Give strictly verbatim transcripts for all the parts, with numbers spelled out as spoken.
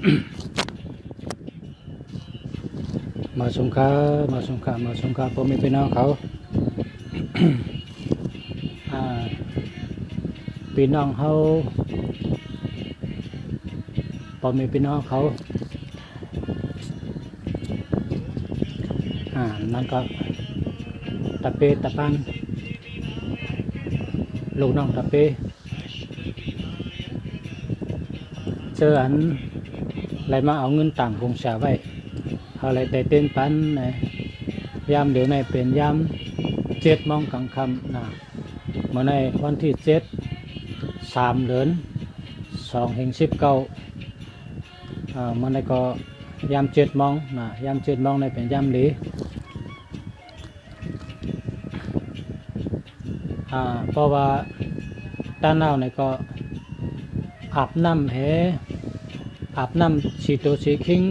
มาสุงคามาสุงคามาสุงคาพ่อแม่พี่น้องเขา อ่า พี่น้องเขา พ่อแม่พี่น้องเขา อ่า นั่นก็ ตะเปตะปัน ลูกน้องตะเป เจออันไหลมาเอาเงินต่างหงเสียไว้ เขาเลยแต่เต้นปันนะ ยามเดี๋ยวนี้เป็นยามเจ็ดโมงกลางค่ำนะ เมื่อในวันที่เจ็ด สามเดือน สองเฮงสิบเก้า อ่า เมื่อในก็ยามเจ็ดโมงนะ ยามเจ็ดโมงในเป็นยามหลี อ่า เพราะว่าตาหนาวนี่ก็อาบน้ำแห อาบน้ำสีโตสีคิง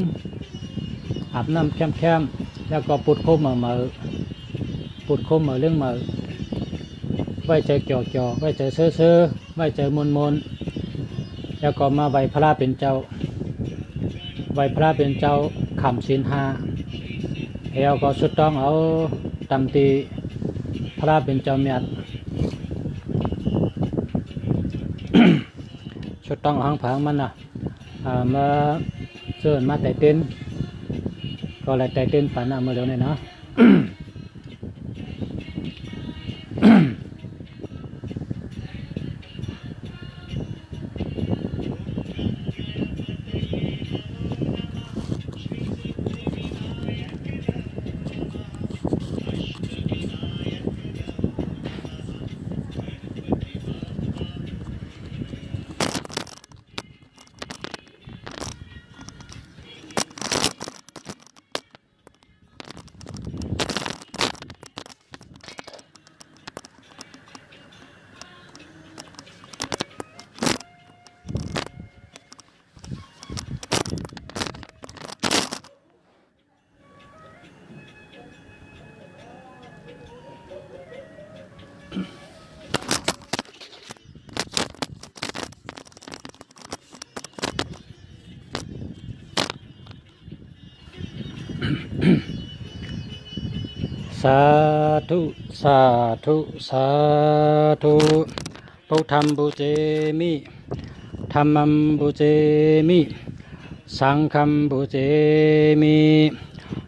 อาบน้ำแคมๆ แล้วก็ปุดโคมมาเมาปุดโคมมาเรื่องมา ไว้ใจจ่อๆ ไว้ใจเซ่อๆ ไว้ใจมนๆ แล้วก็มาไหว้พระเป็นเจ้า ไหว้พระเป็นเจ้า ขำศีลห้า แล้วก็สุดต้องเอาตามที่พระเป็นเจ้าเมียด สุดต้องเอาห้างผางมันนะ อ่า มาเชิญมาแต่เต้น ก็เลยแต่เต้นปันนะ เมื่อเดี๋ยวนี้เนาะ สาธุ สาธุ สาธุ Buddhaṃ pūjemi, dhammaṃ pūjemi, saṅghaṃ pūjemi.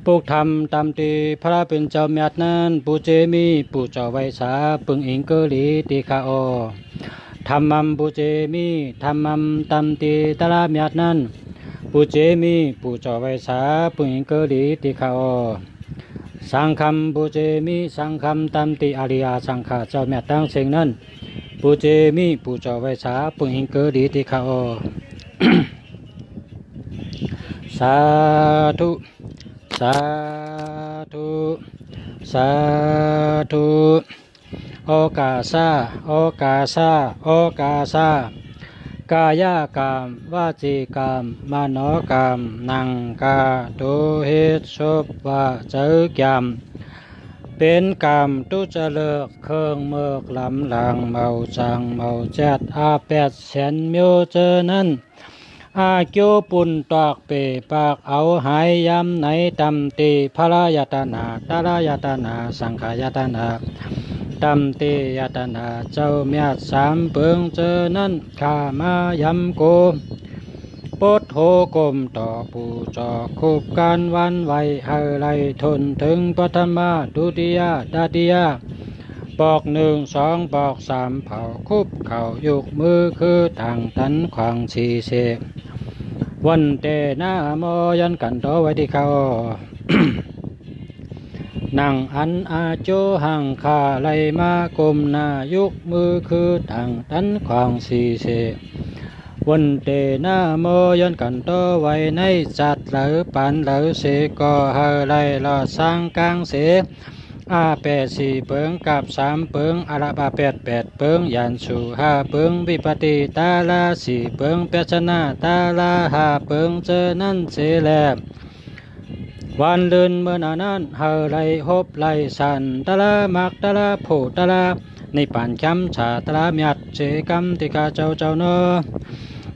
ပုတ်ႉထမ်ႇ တမ်ႇတေႇ พระเป็นเจ้าမျၢတ်ႈนั้น ပူဇေမိ ပူဇော်ဝတ်ႉသႃႇ ပိုင်ႈဢိင်ၵိူဝ်းလီ တီႈၶႃႈဢေႃႈ။ ထမ်ႇမမ်ႇ ပူဇေမိ ထမ်ႇမမ်ႇ တမ်ႇတေႇ တြႃးမျၢတ်ႈนั้น ပူဇေမိ ပူဇော်ဝတ်ႉသႃႇ ပိုင်ႈဢိင်ၵိူဝ်းလီ တီႈၶႃႈဢေႃႈ။ သင်ႇၶမ်ႇ ပူဇေမိ သင်ႇၶမ်ႇ တမ်ႇတေႇ ဢရိယသင်ႇၶႃႇ ၸဝ်ႈမျၢတ်ႈတင်းသဵင်ႈၼၼ်ႉ ပူဇေမိ ပူဇော်ဝတ်ႉသႃႇ ပိုင်ႈဢိင်ၵိူဝ်းလီ တီႈၶႃႈဢေႃႈ။ သႃႇထု သႃႇထု သႃႇထု။ ဢေႃးၵႃႇသ ဢေႃးၵႃႇသ ဢေႃးၵႃႇသ။ ၵႃႇယၵမ်ႇ ဝၸီႇၵမ်ႇ မၼေႃးၵမ်ႇ ၼင်ႇၵႃႈ တူဝ်ႁဵတ်း သူပ်းဝႃႈ ၸႂ်ၵျၢမ်ႇ ပဵၼ်ၵမ်ႇတုၸရိုၵ်ႈ ၶိူင်ႈမိူၵ်ႈလမ်လၢင် မဝ်ႇၸၢင်ႇမဝ်ႇၸႅတ်ႈ ဢပျတ်ႈသႅၼ်မဵဝ်း ၸိူဝ်းၼၼ်ႉ ဢၵျူဝ်းပုၼ်ႈ တွၵ်ႇပေႇပၢၵ်ႇ ဢဝ်ႁၢႆယၢမ်းၼႆ တမ်ႇတေႇ ၽြႃးယတၼႃႇ တြႃးယတၼႃႇ သင်ႇၶႃႇယတၼႃႇ တမ်ႇတေႇယတၼႃႇ ၸဝ်ႈမျၢတ်ႈသၢမ်ပိူင် ၸိူဝ်းၼၼ်ႉ ၶႃႈမႃးယမ်ၵူဝ် ပုတ်ႉထူဝ်း ၵူမ်ႈတေႃႇပူႇၸေႃႇ ၶုပ်ႉၵၢၼ်းဝၼ်းဝႆႈ ႁႂ်ႈလႆႈထူၼ်ႈထိုင် ပထမ တုတိယ တတိယ ပွၵ်ႈၼိုင်ႈ သွင် ပွၵ်ႈသၢမ် ၽဝ်ႇ ၶုပ်ႉၶဝ်ႇ ယုၵ်ႉမိုဝ်း ၶိုဝ်းတၢင်ႇ တၼ်းၶႂၢင်သီႇသေႇ ဝၼ်ႇတေႇၼ မေႃး ယွၼ်းၵၼ်ႇတေႃးဝႆႉ တီႈၶႃႈဢေႃႈ။ ၼင်ႇဢၼ်ဢၵျူဝ်းႁင်ႇၶႃႈ လႆႈမႃးၵူမ်ႈၼႃႈ ယုၵ်ႉမိုဝ်း ၶိုဝ်းတၢင်ႇ တၼ်းၶႂၢင်သီႇသေႇ ဝၼ်ႇတေႇၼ မေႃး ယွၼ်းၵၼ်ႇတေႃးဝႆႉၼႆႉ ၸၢတ်ႈလႂ်ပၢၼ်လႂ်သေၵေႃႈ ႁႂ်ႈလႆႈလွတ်ႈသၢင်းၵၢင်းသေ ဢပျတ်ႈသီႇပိူင် ၵၢပ်ႈသၢမ်ပိူင် ဢရပျတ်ႈပႅတ်ႇပိူင် ယၢၼ်ႇသူႇႁႃႈပိူင် ဝိပတ်ႉတိတြႃးသီႇပိူင် ပျၸ်ႉၸၼတြႃးႁႃႈပိူင် ၸိူဝ်းၼၼ်ႉသေလႄႈ ဝၼ်းလိုၼ်းမိူဝ်းၼႃႈၼၼ်ႉ ႁႂ်ႈလႆႈႁူပ်ႉလႆႈသၢၼ်ႇတြႃး မၵ်ႉတြႃး ၽူဝ်ႇတြႃး ၼိပ်ႉပၢၼ်ႇၶျၢမ်းသႃႇတြႃးမျၢတ်ႈသေၵမ်း တီႈၶႃႈၸဝ်ႈၸဝ်ႈၼေႃႈ။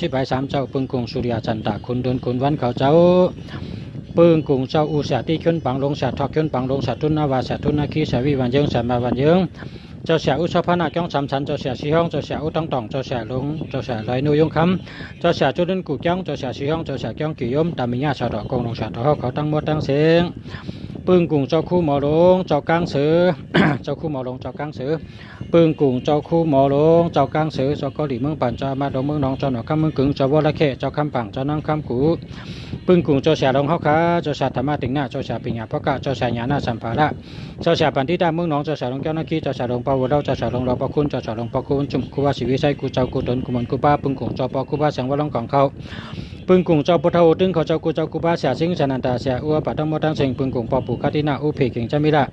สิบหลายสามเจ้า ปึงกุ่งสุริยะจันตะ คุณเดือนคุณวันเขาเจ้า ปึงกุ่งเจ้า อุเสียตี้ เขียนปังลง เสียทอก เขียนปังลง เสียทุนนาวา เสียทุนนาคี เสียวิวันเยิง เสียมาวันเยิง เจ้าเสียอุชพนา เขียนสามสัน เจ้าเสียสีฮ้อง เจ้าเสียอุต้องต่อง เจ้าเสียหลง เจ้าเสียลอยหนูยงคำ เจ้าเสียจุลินทร์ กู่เขียน เจ้าเสียสีฮ้อง เจ้าเสียเขียน กี่ยม ตามิญญา เสียดอกกงลง เสียดอกเขา ทั้งหมดทั้งเสียง ปึงกุ่งเจ้าครูหมอหลวง เจ้ากลางเสือ เจ้าครูหมอหลวง เจ้ากลางเสือ ปึงกุ่งเจ้าครูหมอหลวง เจ้ากลางเสือ เจ้าเกาหลีเมืองป่าน เจ้าอามาตย์หลวงเมืองหนอง เจ้าหนองคำเมืองกึง เจ้าวรแค่ เจ้าคำปัง เจ้านางคำกู ปึงกุ่งเจ้าเสียหลวงเฮาขา เจ้าเสียธรรมะติ่งหน้า เจ้าเสียปิญญาพ่อกะ เจ้าเสียญาณสัมภาระ เจ้าเสียปันทิตาเมืองหนอง เจ้าเสียหลวงเจ้าหน้าที่ เจ้าเสียหลวงพ่อวัวเล่า เจ้าเสียหลวงรอพระคุณ เจ้าเสียหลวงพ่อคุณจุ่มครูบาศรีวิชัย กูเจ้ากูตน กูมนกูป้า ปึงกุ่งเจ้าปอครูบาเสียงวัดหลวงกองเขา ปึงกุ่งเจ้าพุทธโอตึง เขาเจ้ากูเจ้ากูป้า เสียสิงห์ เสียนันตา เสียอัว ปะทั้งหมดทั้งเสียง ปึงกุ่งปอปู่คาตินา อุเพเก่งจามิละ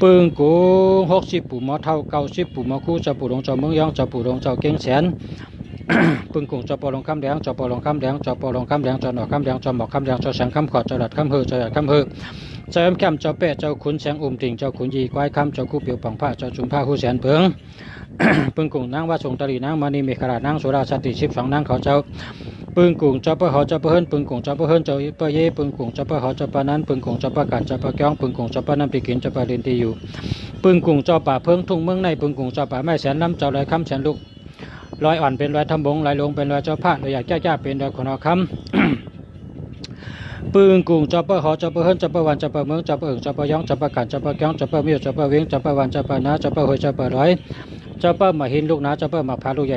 ปึงกุ่งหกสิบปู่หมอเฒ่า เก้าสิบปู่หมอครู เจ้าปู่หลวงเจ้าเมืองยอง เจ้าปู่หลวงเจ้าเก่งแสน ปึงกุ่งเจ้าปอหลวงคำแดง เจ้าปอหลวงคำแดง เจ้าปอหลวงคำแดง เจ้าหนอกคำแดง เจ้าหมอกคำแดง เจ้าสังคำขอด เจ้าหลัดคำเฮอ เจ้าหลัดคำเฮอ เจ้าแอมแคม เจ้าแปะ เจ้าขุนแสงอุ่มติ่ง เจ้าขุนยีควายคำ เจ้าคู่เปียวป่องพระ เจ้าจุมพระหูแสนเปิง ปึงกุ่งนางว่าสงตรี นางมณีเมขลา นางสุราสติ สิบสองนางเขาเจ้า ปึงกุ่งเจ้าเป้อหอ เจ้าเป้อเฮิรน ปึงกุ่งเจ้าเป้อเฮิรน เจ้าเป้อเย ปึงกุ่งเจ้าเป้อหอ เจ้าเป้อนั้น ปึงกุ่งเจ้าเป้อกัด เจ้าเป้อแก้อง ปึงกุ่งเจ้าเป้อน้ำที่กิน เจ้าเป้อเล่นที่อยู่ ปึงกุ่งเจ้าป่าเพิงทุ่งเมืองใน ปึงกุ่งเจ้าป่าไม้แสนลำ เจ้าลอยคำแสนลูก ลอยอ่อนเป็นลอยทำบง ลอยหลวงเป็นลอยเจ้าพระ ลอยอยากจ้าจ้าเป็นลอยขนอคำ ปึงกุ่งเจ้าเป้อหอ เจ้าเป้อเฮิรน เจ้าเป้อวัน เจ้าเป้อเมือง เจ้าเป้อเอิง เจ้าเป้อยอง เจ้าเป้อกัน เจ้าเป้อแก้อง เจ้าเป้อเมียว เจ้าเป้อเวง เจ้าเป้อวัน เจ้าเป้อนา เจ้าเป้อห้วย เจ้าเป้อลอย เจ้าเป้าหมากหินลูกหนา เจ้าเป้าหมากพลาลูกใหญ่ ทั้งหมดทั้งสิ้น ปึงกุ่งเจ้า เจ้าเป้า น้ำหลวง น้ำสามมุกดาราห้าปากเมฆ ปึงกุ่งเจ้าเป้าศาสนาห้าแห่ง ปึงกุ่งเจ้าเป้าศา ศาสนาห้าแห่ง ปึงกุ่งเจ้าเป้าศาสนาห้าแห่ง ปึงกุ่งเจ้าเป้าเหมยต่อธาตุแจ๊ดเป็นเหมือนเสียง เจ้าเป้าทำต่อเปรากาสามกอง ทั้งหมดทั้งสิ้น ပဵင်းၵုင်ႇၸဝ်ႈ ၶုၼ်လိူၼ် ၶုၼ်လၢဝ် ၶုၼ်ၽူၼ် ၶုၼ်လူမ်း ၶုၼ်ၸၵ်ႉၵျႃႇဝတေး ၶဝ်ၸဝ်ႈ ပဵင်းၵုင်ႇၸဝ်ႈ ၸဝ်ႈပေႃႈလူင် ၸဝ်ႈလွႆလူင်ၵဵင်းလၢဝ် ၸဝ်ႈလွႆလူင်ၵဵင်းလၢဝ် ၸဝ်ႈလွႆလူင်ၵဵင်းလၢဝ် ၸဝ်ႈလွႆၸၢင်ႉမိူင်းၵိုင် ၸဝ်ႈလွႆႁူၼ်းမိူင်းပွၼ် ၸဝ်ႈလွႆပၢင်ၼၢဝ်ၵဵင်းတုင် ၸဝ်ႈလွႆလဵင်းမိူင်းယႆ ၸဝ်ႈလွႆမျႃႉသပီးၵဵင်းမႆႇ ပဵင်းၵုင်ႇၸဝ်ႈ လွႆဢွၼ်ႇ လွႆဢီႈ လွႆယီႈ လွႆဢၢႆႈ လွႆငိုၼ်း လွႆၶမ်း ပဵင်းၵုင်ႇၸဝ်ႈပႂ်ႉငိုၼ်း ၸဝ်ႈပႂ်ႉၶမ်း ပဵင်းၵုင်ႇၸဝ်ႈပႂ်ႉမေႃႈငိုၼ်း မေႃႈၶမ်း ၸဝ်ႈပႂ်ႉဢုမ်ငိုၼ်းဢုမ်ၶမ်း ၸဝ်ႈပႂ်ႉလွႆငိုၼ်းလွႆၶမ်း ၸဝ်ႈပႂ်ႉလွႆသႅင် ပဵင်းၵုင်ႇၸဝ်ႈ ၸဝ်ႈပႂ်ႉလွႆသႅင် ဢႃႇ ပဵင်းၵုင်ႇၸဝ်ႈသိူဝ်ၽိူၵ်ႇငိူဝ်ႈၵၢင်လၢႆး ပဵင်းၵုင်ႇၸဝ်ႈသိူဝ်ၽိူၵ်ႇငိူဝ်ႈၵၢင်လၢႆး ပဵင်းၵုင်ႇၸဝ်ႈသိူဝ်ၽိူၵ်ႇငိူဝ်ႈၵၢင်လၢႆး ပဵင်းၵုင်ႇၸဝ်ႈသိူဝ်ၶၼ်ႇထမႁႃႇရႃႇၸႃႇ ပဵင်းၵုင်ႇၸဝ်ႈ ၸဝ်ႈလူင် ၸဝ်ႈသိူဝ်ၶၼ်ႇထမႁႃႇရႃႇၸႃႇ ပဵင်းၵုင်ႇၸဝ်ႈလူင် ၸဝ်ႈသိူဝ်ၶၼ်ႇထမႁႃႇရႃႇၸႃႇ ပဵင်းၵုင်ႇၸဝ်ႈဝူင်းႁေႃသႅင်ႁေႃၶမ်း ၶိူဝ်းတႆးမိူင်းတႆး ၸိူဝ်ႉၸၢတ်ႈတႆး ၵူႈၸဝ်ႈၵူႈပႃးၶႃႈ။ ပဵင်းၵုင်ႇၸဝ်ႈထွတ်ႈၸဝ်ႈမျၢတ်ႈ တင်းမူတ်းတင်းသဵင်ႈ ၸဝ်ႈမီးသိၼ်မီးထမ်း ၸဝ်ႈမီးၽုင်းယႂ်ႇၵၢမ်ႇယႂ်ႇ တင်းမူတ်းတင်းသဵင်ႈ ၸဵမ်ၶုၼ်ၽီလူင်သီႇၸဝ်ႈ ၸဝ်ႈပႂ်ႉသီႇၼႃႈမိူင်း ၸဝ်ႈတတ်ႉတရတ်ႉထ ဝိရုလၵ ဝိရူပၵ်ႉၶ ၵုဝေႇရ ၸတုလေႃးၵပႃႇလ မႁႃႇရႃႇၸႃႇ သီႇၸဝ်ႈသီႇပႃး တင်းမူတ်းတင်းသဵင်ႈ သႃႇထု။ ပဵင်းၵုင်ႇၸဝ်ႈၶုၼ်ၵႃႇရုၼ်ႇ ၶုၼ်ၼႃႇၵႃး သႃႇထု သႃႇထု။ ၸေးဝိၵ်ႉၸႃႇ ဢၢင်းဝိၵ်ႉၸႃႇ ၵႃႇထႃႇဝိၵ်ႉၸႃႇ မၼ်ႇတႃႇဝိၵ်ႉၸႃႇ ဢၵ်ႉၶရႃႇဝိၵ်ႉၸႃႇ သြႃႇတဵၼ်း သြႃႇဢၢင်း သြႃႇၵႃႇထႃႇ သြႃႇဢၵ်ႉၶရႃႇ သြႃႇတူဝ်ၼပ်ႉ တင်းမူတ်းတင်းသဵင်ႈ သြႃႇပေႇတၢင်ႇၵႃႇရ တင်းမူတ်းတင်းသဵင်ႈ သြႃႇၽႆႉ တင်းမူတ်းတင်းသဵင်ႈ သြႃႇဢၼ်လႆႈႁၼ်ၵေႃႈ ပဵၼ်သြႃႇၵဝ်ၶႃႈ၊ သြႃႇဢၼ်လႆႈယိၼ်းၵေႃႈ ပဵၼ်သြႃႇၵဝ်ၶႃႈ၊ သြႃႇဢၼ်လႆႈယိူင်ႈၵေႃႈ ပဵၼ်သြႃႇၵဝ်ၶႃႈ၊ သြႃႇသွၼ်ၵႃႉၵီႇၼႃႇမေႃးၵေႃႈ ပဵၼ်သြႃႇၵဝ်ၶႃႈ၊ သြႃႇသွၼ်ႁူႉသွၼ်မေႃ၊ သြႃႇသွၼ်လၵ်းသွၼ်လႅမ်၊ သြႃႇသွၼ်လၢတ်ႈသွၼ်ၸႃ၊ သြႃႇသွၼ်ၵႃႈပျႃႇလင်ႇၵႃႇ လွင်ႈတႅမ်ႈၸိူင်း တႅမ်ႈဝွၵ်း တႅမ်ႈၵႂၢမ်း တင်းမူတ်းတင်းသဵင်ႈ သြႃႇသမႃးၸဝ်ႈၵျေးၸူး ၶူးပႃးၸၢၼ်ႇ ၵူႈၸဝ်ႈၵူႈပႃး ၶႃႈၵႃႈႁွတ်ႈ ၵႃႈႁွတ်ႈပၢင်းမႃး ၽိတ်ႈႁွတ်ႈပၢင်းထိုင် ၵူႈၸဝ်ႈၵူႈပႃး ၶႃႈၵႃႈရဝႃႉဝႆႈသႃ ပူႇၸေႃႇၵၼ်ႇတေႃး ယုၵ်ႉမိုဝ်းသိပ်းၼိဝ်ႉ ၵႃႈရဝႃႉဝႆႈသႃ ပူႇၸေႃႇၵၼ်ႇတေႃး ၵၼ်ႇတေႃးပၢၵ်ႇ ၵၼ်ႇတေႃးႁဵင်ၶႃႈ ၵၼ်ႇတေႃးၵူႈၸဝ်ႈၵူႈပႃး ယွၼ်းၵႃႈႁွတ်ႈပၢင်းမႃး ၽိတ်ႈႁွတ်ႈပၢင်းထိုင် မႃးၸွႆႈၵၼ် ငၢၼ်းဢၼ်ပဵၼ်ၵၢၼ်သြႃႇ ႁႂ်ႈဢွင်ႇမႅင်ႇထၢင်ႇသြႃႇသေၵမ်း ၵၢၼ်သြႃႇ ႁႂ်ႈဢွင်ႇမႅင်ႇထၢင်ႇသြႃႇသေၵမ်း ၼႃႈၵၢၼ်သြႃႇ ႁႂ်ႈဢွင်ႇမႅင်ႇထၢင်ႇသြႃႇသေၵမ်းၶႃႈ ၼႃႈၵၢၼ်သြႃႇၼႆႉ ႁႂ်ႈဢွင်ႇမႅင်ႇထၢင်ႇသြႃႇသေၵမ်း ၼႃႈၵၢၼ်သြႃႇ ႁႂ်ႈဢွင်ႇမႅင်ႇထၢင်ႇသြႃႇ ႁိူဝ်ႈႁိူင်းပိူင်းသႂ် ၶိုၼ်ႈယႂ်ႇမႂ်ႇသုင်သေၵမ်းၶႃႈ ပီႈၼွင်ႉဢမျႃး မႃးတႆႈတဵၼ်းတႆႈဢၢင်းၼႆၵေႃႈ ႁႂ်ႈၵတ်ႉႁႂ်ႈၶွင်ႇ ႁႂ်ႈဢွင်ႇႁႂ်ႈယမ် ၵူႈၵေႃႉၵူႈၵူၼ်း ၵႃႈပဵၼ်တဵၼ်းၵျူဝ်ႇၼႆၵေႃႈ ပေႃးဝႃႈတႆႈတဵၼ်းၵျူဝ်ႇၼႆၵေႃႈ ႁႂ်ႈၵျူဝ်ႇလီ ပေႃးဝႃႈတႆႈတဵၼ်းလၢပ်ႈၼႆၵေႃႈ ႁႂ်ႈလၢပ်ႈလီ ပေႃးဝႃႈတႆႈတဵၼ်းမဵတ်ႉတႃႇၼႆၵေႃႈ ႁႂ်ႈမဵတ်ႉတႃႇလီ ပေႃးတဵၼ်းၵႃႉၶၢႆၼႆၵေႃႈ ႁႂ်ႈၵႃႉၶၢႆလီ ႁႂ်ႈသူပ်းၸႃးငႃးယမ် ၸီႉၼမ်ႉပဵၼ်ၼမ်ႉ ၸီႉၽႆးပဵၼ်ၽႆး ဢွင်ႇမႅင်ႇထၢင်ႇသြႃႇ ဢုင်ႇပုတ်ႉထေႃးၵတ်ႉ ထမ်ႇမေႃးၵတ်ႉ သင်ႇၶေႃးၵတ်ႉ ၵတ်ႉထင်ႇၵထေႃး ၼမေႃးၵု သြႃႇၵူ ဢုင်ႇပုတ်ႉထေႃးၵတ်ႉ ထမ်ႇမေႃးၵတ်ႉ သင်ႇၶေႃးၵတ်ႉ ၵတ်ႉထင်ႇၵထေႃး ၼမေႃးၵု သြႃႇၵူ ဢုင်ႇပုတ်ႉထေႃးၵတ်ႉ ထမ်ႇမေႃးၵတ်ႉ သင်ႇၶေႃးၵတ်ႉ ၵတ်ႉထင်ႇၵထေႃး ၼမေႃးၵု သြႃႇၵူ သႃႇထု ဢုင်ႇၼ ဢုင်ႇၼမေႃး ဝုၼ်ႇတႃႇ သြႃႇၵူ ပဵၼ်ၸဝ်ႈယသေႉသဵတ်ႉသွင်ႇ ႁွင်ႉၵႃႈလူၼ်ႇႁႂ်ႈမႃးၵေႃႈမႃး ႁွင်ႉၼၵႃးႁႂ်ႈတေႃႇၵႃႈတေႃႇ ၶဝ်ႈထိူၼ်ႇၽႃႉၵေႃႈပိူၼ်ႈၵေႃႈမုၼ် ပႆၼိၵုၼ်ၵေႃႈပိူၼ်ႈၵေႃႈႁၢင်ႈ ပလၢင်ႇၵူ မီးႁွၵ်ႇသၵ်ႉၵျႃႇပၼႃႇၵူ မီးၵၢင်ႇၶႃသႅင် ပႃႈသၢႆႉၵူ မီးဢီႈယႃ ပႃႈၶႂႃၵူ မီးလုပ်ႇ သူပ်းၵူ မီးမၢၼ်ႇတၢၼ်ႇ ပေႃႇႁၼ် ပေႃႇဝၢၼ်ႁႂ်ႈႁၢႆၵေႃႈႁၢႆ ပေႃႇသၢႆႉႁႂ်ႈၽုင်ႇၵေႃႈၽုင်ႇ ဢုင်ႇပုတ်ႉထေႃး ဢုင်ႇထမ်ႇမေႃး ဢုင်ႇသင်ႇၶေႃး ၵတ်ႉသြႃႇၵတ်ႉ ၸေႃးၵီႇၸီႇဝၵ ၸဝ်ႈၶီႇမႃႉဢၼ်ၶမ်း ၸဝ်ႈပိူင်ငမ်းသီႇၼႃႈ တင်းမူတ်းတင်းသဵင်ႈ ဢွင်ႇသႅင်ႇ သႃႇထု သႃႇထု ဢုင်ႇၼမေႃး ဝုၼ်ႇတႃႇ သြႃႇၵူ ပဵၼ်ၸဝ်ႈယသေႉသဵတ်ႉသွင်ႇ ႁွင်ႉၵႃႈလူၼ်ႇႁႂ်ႈမႃးၵေႃႈမႃး ႁွင်ႉၼၵႃးႁႂ်ႈတေႃႇၵႃႈတေႃႇ ၶဝ်ႈထိူၼ်ႇၽႃႉၵေႃႈပိူၼ်ႈၵေႃႈမုၼ် ပႆၼိၵုၼ်ၵေႃႈပိူၼ်ႈၵေႃႈႁၢင်ႈ ပလၢင်ႇၵူ မီးႁွၵ်ႇသၵ်ႉၵျႃႇပၼႃႇၵူ မီးၵၢင်ႇၶႃသႅင် ပႃႈသၢႆႉၵူ မီးဢီႈယႃ ပႃႈၶႂႃၵူ မီးလုပ်ႇ သူပ်းၵူ မီးမၢၼ်ႇတၢၼ်ႇ ပေႃႇဝၢၼ်ႁႂ်ႈႁၢႆၵေႃႈႁၢႆ ပေႃႇသၢႆႉႁႂ်ႈၽုင်ႇၵေႃႈၽုင်ႇ ဢုင်ႇပုတ်ႉထေႃး ဢုင်ႇထမ်ႇမေႃး ဢုင်ႇသင်ႇၶေႃး ၵတ်ႉသြႃႇၵတ်ႉ ဢွင်ႇသႅင်ႇ သႃႇထု သႃႇထု ဢုင်ႇၼမေႃး ဝုၼ်ႇတႃႇ သြႃႇၵူ ပဵၼ်ၸဝ်ႈယသေႉသဵတ်ႉသွင်ႇ ႁွင်ႉၵႃႈလူၼ်ႇႁႂ်ႈမႃးၵေႃႈမႃး ႁွင်ႉၼၵႃးႁႂ်ႈတေႃႇၵႃႈတေႃႇ ၶဝ်ႈထိူၼ်ႇၽႃႉၵေႃႈပိူၼ်ႈၵေႃႈမုၼ် ပႆၼိၵုၼ်ၵေႃႈပိူၼ်ႈၵေႃႈႁၢင်ႈ ပလၢင်ႇၵူ မီးႁွၵ်ႇသၵ်ႉၵျႃႇပၼႃႇၵူ မီးၵၢင်ႇၶႃသႅင် ပႃႈသၢႆႉၵူ မီးဢီႈယႃ ပႃႈၶႂႃၵူ မီးလုပ်ႇ သူပ်းၵူ မီးၵႃႇထႃႇမၢၼ်ႇတၢၼ်ႇ ပေႃႇဝၢၼ်ႁႂ်ႈႁၢႆၵေႃႈႁၢႆ ပေႃႇသၢႆႉႁႂ်ႈၽုင်ႇၵေႃႈၽုင်ႇ ဢုင်ႇပုတ်ႉထေႃး ဢုင်ႇထမ်ႇမေႃး ဢုင်ႇသင်ႇၶေႃး ၵတ်ႉသြႃႇၵတ်ႉ ဢွင်ႇသႅင်ႇ သႃႇထု သႃႇထု သႃႇထု သႃႇထု သႃႇထု ၸယ ၸၵေႃး ၸယၼ်ႇတယေႃး ၸယိတ်ႉတဗေ ၸယၸၼေႇ ၸယပီႇသိ ၸယေႇ ၸိၼ်ႇၼမ်ႇ ၸယၼ်ႇတေႇ တု ၸယေႃး တြႃး ဢွင်ႇၸယ ၸၵေႃး ၸယၼ်ႇတယေႃး ၸယိတ်ႉတဗေ ၸယၸၼေႇ ၸယပီႇသိ ၸယေႇ ၸိၼ်ႇၼမ်ႇ ၸယၼ်ႇတေႇ တု ၸယေႃး တြႃး ဢွင်ႇၸယ ၸၵေႃး ၸယၼ်ႇတယေႃး ၸယိတ်ႉတဗေ ၸယၸၼေႇ ၸယပီႇသိ ၸယေႇ ၸိၼ်ႇၼမ်ႇ ၸယၼ်ႇတေႇ တု ၸယေႃး တြႃး ဢွင်ႇၸယ ၸၵေႃး ၸယၼ်ႇတယေႃး ၸယိတ်ႉတဗေ ၸယၸၼေႇ ၸယပီႇသိ ၸယေႇ ၸိၼ်ႇၼမ်ႇ ၸယၼ်ႇတေႇ တု ၸယေႃး တြႃး ဢွင်ႇၸယ ၸၵေႃး ၸယၼ်ႇတယေႃး ၸယိတ်ႉတဗေ ၸယၸၼေႇ ၸယပီႇသိ ၸယေႇ ၸိၼ်ႇၼမ်ႇ ၸယၼ်ႇတေႇ တု ၸယေႃး တြႃး ဢွင်ႇၸယ ၸၵေႃး ၸယၼ်ႇ ဢွင်ႇၸယ ၸၵေႃး ၸယၼ်ႇတယေႃး ၸယိတ်ႉတဗေ ၸယၸၼေႇ ၸယပီႇသိ ၸယေႇ ၸိၼ်ႇၼမ်ႇ ၸယၼ်ႇတေႇ တု ၸယေႃး တြႃး ဢွင်ႇၸယ ၸၵေႃး ၸယၼ်ႇတယေႃး ၸယိတ်ႉတဗေ ၸယၸၼေႇ ၸယပီႇသိ ၸယေႇ ၸိၼ်ႇၼမ်ႇ ၸယၼ်ႇတေႇ တု ၸယေႃး တြႃး ဢွင်ႇၸယ ၸၵေႃး ၸယၼ်ႇတယေႃး ၸယိတ်ႉတဗေ ၸယၸၼေႇ ၸယပီႇသိ ၸယေႇ ၸိၼ်ႇၼမ်ႇ ၸယၼ်ႇတေႇ တု ၸယေႃး တြႃး ဢုင်ႇ ၼယၼ်ႇတိၸ်ႉၸ မႁႃႇဝီႇရႃႇၸ ထမ်ႇမေႇၼ တထႃႇၵတႃႇ ထမ်ႇမေႇၼ ၼိယမႃႇၼႃႇၼမ်ႇ ၵဝ်ႇၸု ယႃႇဝေႇၸ တထမ်ႇ ဢုင်ႇ ၼယၼ်ႇတိၸ်ႉၸ မႁႃႇဝီႇရႃႇၸ ထမ်ႇမေႇၼ တထႃႇၵတႃႇ ထမ်ႇမေႇၼ ၼိယမႃႇၼႃႇၼမ်ႇ ၵဝ်ႇၸု ယႃႇဝေႇၸ တထမ်ႇ ဢုင်ႇ ၼယၼ်ႇတိၸ်ႉၸ မႁႃႇဝီႇရႃႇၸ ထမ်ႇမေႇၼ တထႃႇၵတႃႇ ထမ်ႇမေႇၼ ၼိယမႃႇၼႃႇၼမ်ႇ ၵဝ်ႇၸု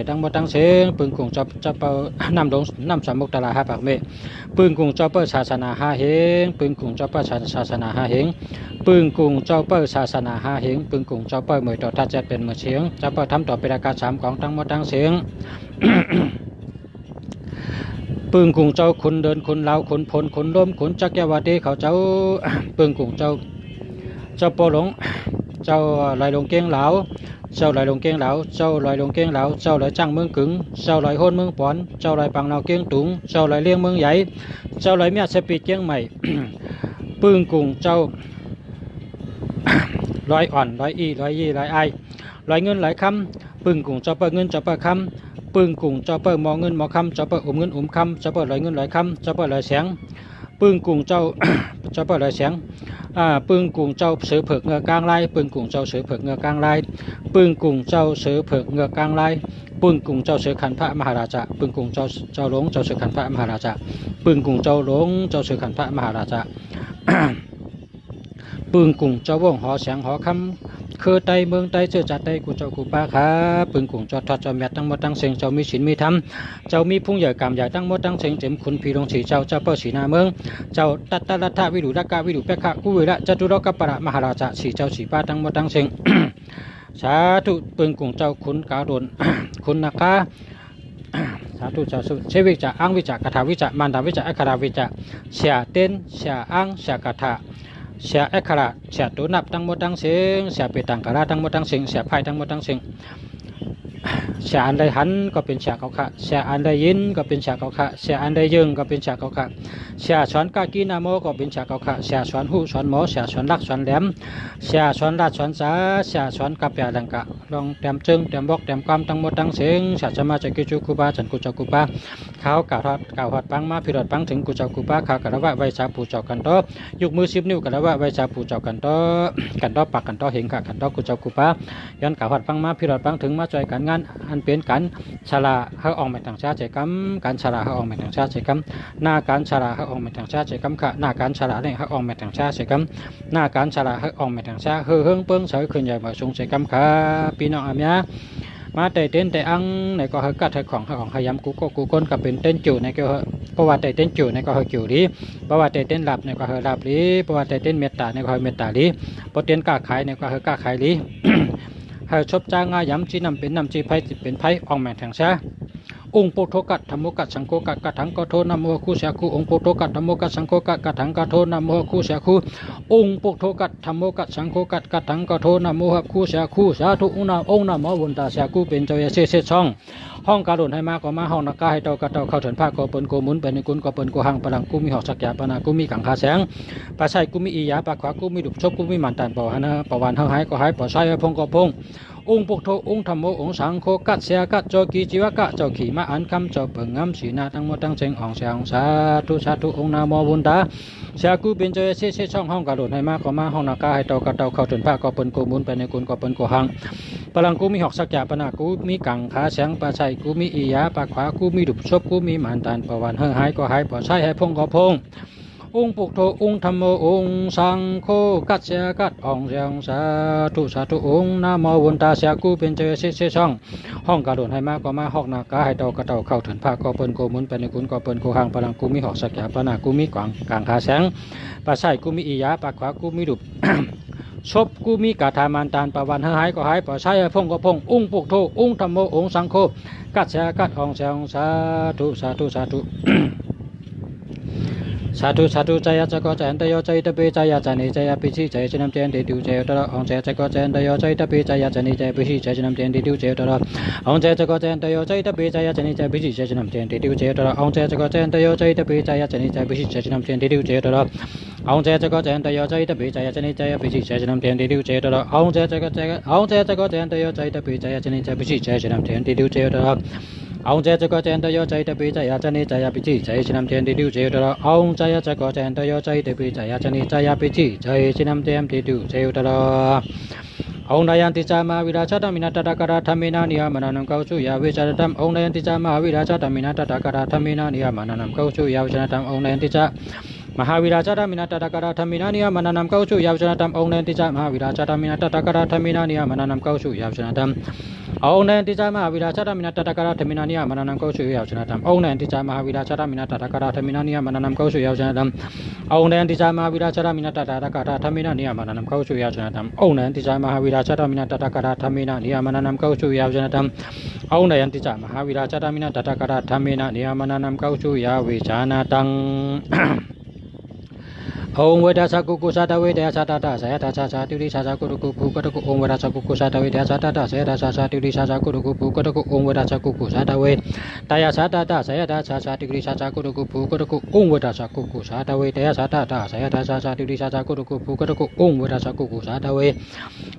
ယႃႇဝေႇၸ တထမ်ႇ ဢုင်ႇ ၼယၼ်ႇတိၸ်ႉၸ မႁႃႇဝီႇရႃႇၸ ထမ်ႇမေႇၼ တထႃႇၵတႃႇ ထမ်ႇမေႇၼ ၼိယမႃႇၼႃႇၼမ်ႇ ၵဝ်ႇၸု ယႃႇဝေႇၸ တထမ်ႇ Ōm Nayyanti ca Mahāvīrā Saddhammaṃ Tathāgatadhammena Niyāmanānaṃ Gaho Suyā Vajjanataṃ. Ōm Nayyanti ca Mahāvīrā Saddhammaṃ Tathāgatadhammena Niyāmanānaṃ Gaho Suyā Vajjanataṃ. Ōm Nayyanti ca Mahāvīrā Saddhammaṃ Tathāgatadhammena Niyāmanānaṃ Gaho Suyā Vajjanataṃ. Ōm Nayyanti ca Mahāvīrā Saddhammaṃ Tathāgatadhammena Niyāmanānaṃ Gaho Suyā Vajjanataṃ. Ōm Nayyanti ca Mahāvīrā Saddhammaṃ Tathāgatadhammena Niyāmanānaṃ Gaho Suyā Vajjanataṃ. Ōm Vedanā ca Guggulā ca Vedayā ca Tadā ca Yadā ca Jhāyā ca Tividhā ca Cakkhuṃ ca Guggulā ca Guggulā ca Vedayā ca Tadā ca Yadā ca Jhāyā ca Tividhā ca Cakkhuṃ ca Guggulā ca Guggulā. Ōm Vedanā ca Guggulā ca Vedayā ca Tadā ca Yadā ca Jhāyā ca Tividhā ca Cakkhuṃ ca Guggulā. Ōm Vedanā ca Guggulā ca Vedayā ca Tadā ca Yadā ca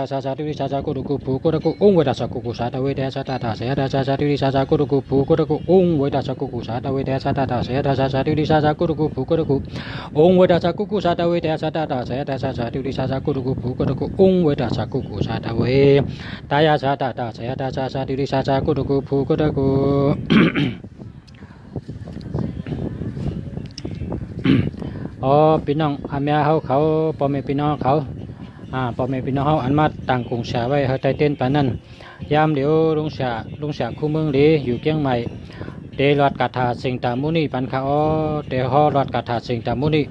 Jhāyā ca Tividhā ca Cakkhuṃ ca Guggulā. Ōm Vedanā ca Guggulā ca Vedayā ca Tadā ca Yadā ca Jhāyā ca Tividhā ca Cakkhuṃ ca Guggulā. Ōm Vedanā ca Guggulā ca Vedayā ca Tadā ca Yadā ca Jhāyā ca Tividhā ca Cakkhuṃ ca Guggulā. Ōm Vedanā ca Guggulā ca Vedayā ca Tadā ca Yadā ca Jhāyā ca Tividhā ca Cakkhuṃ ca Guggulā. Ōm Vedanā ca Guggulā ca Vedayā ca Tadā ca Yadā ca Jhāyā ca Tividhā ca Cakkhuṃ ca Guggulā. Ōm Vedanā ca Guggulā ca Vedayā ca Tadā ca Yadā ca Jhāyā ca Tividhā ca Cakkhuṃ ca Guggulā. ອໍ ພີ່ນ້ອງອາແມເຮົາເຂົາ ພໍ່ແມ່ພີ່ນ້ອງເຂົາ ອາ ພໍ່ແມ່ພີ່ນ້ອງເຮົາອັນມາຕັ້ງກົງເສຍໄວ້ໃຫ້ໄຕເຕັ້ນປານນັ້ນ ຍາມຫຼຽວລຸງເສຍ ລຸງເສຍຄູ່ເມືອງຫຼີ ຢູ່ກຽງໃໝ່ ເຕລອດກາຖາຊິງຕາມຸນີປັນຄະອໍ ເຕຮໍລອດກາຖາຊິງຕາມຸນີ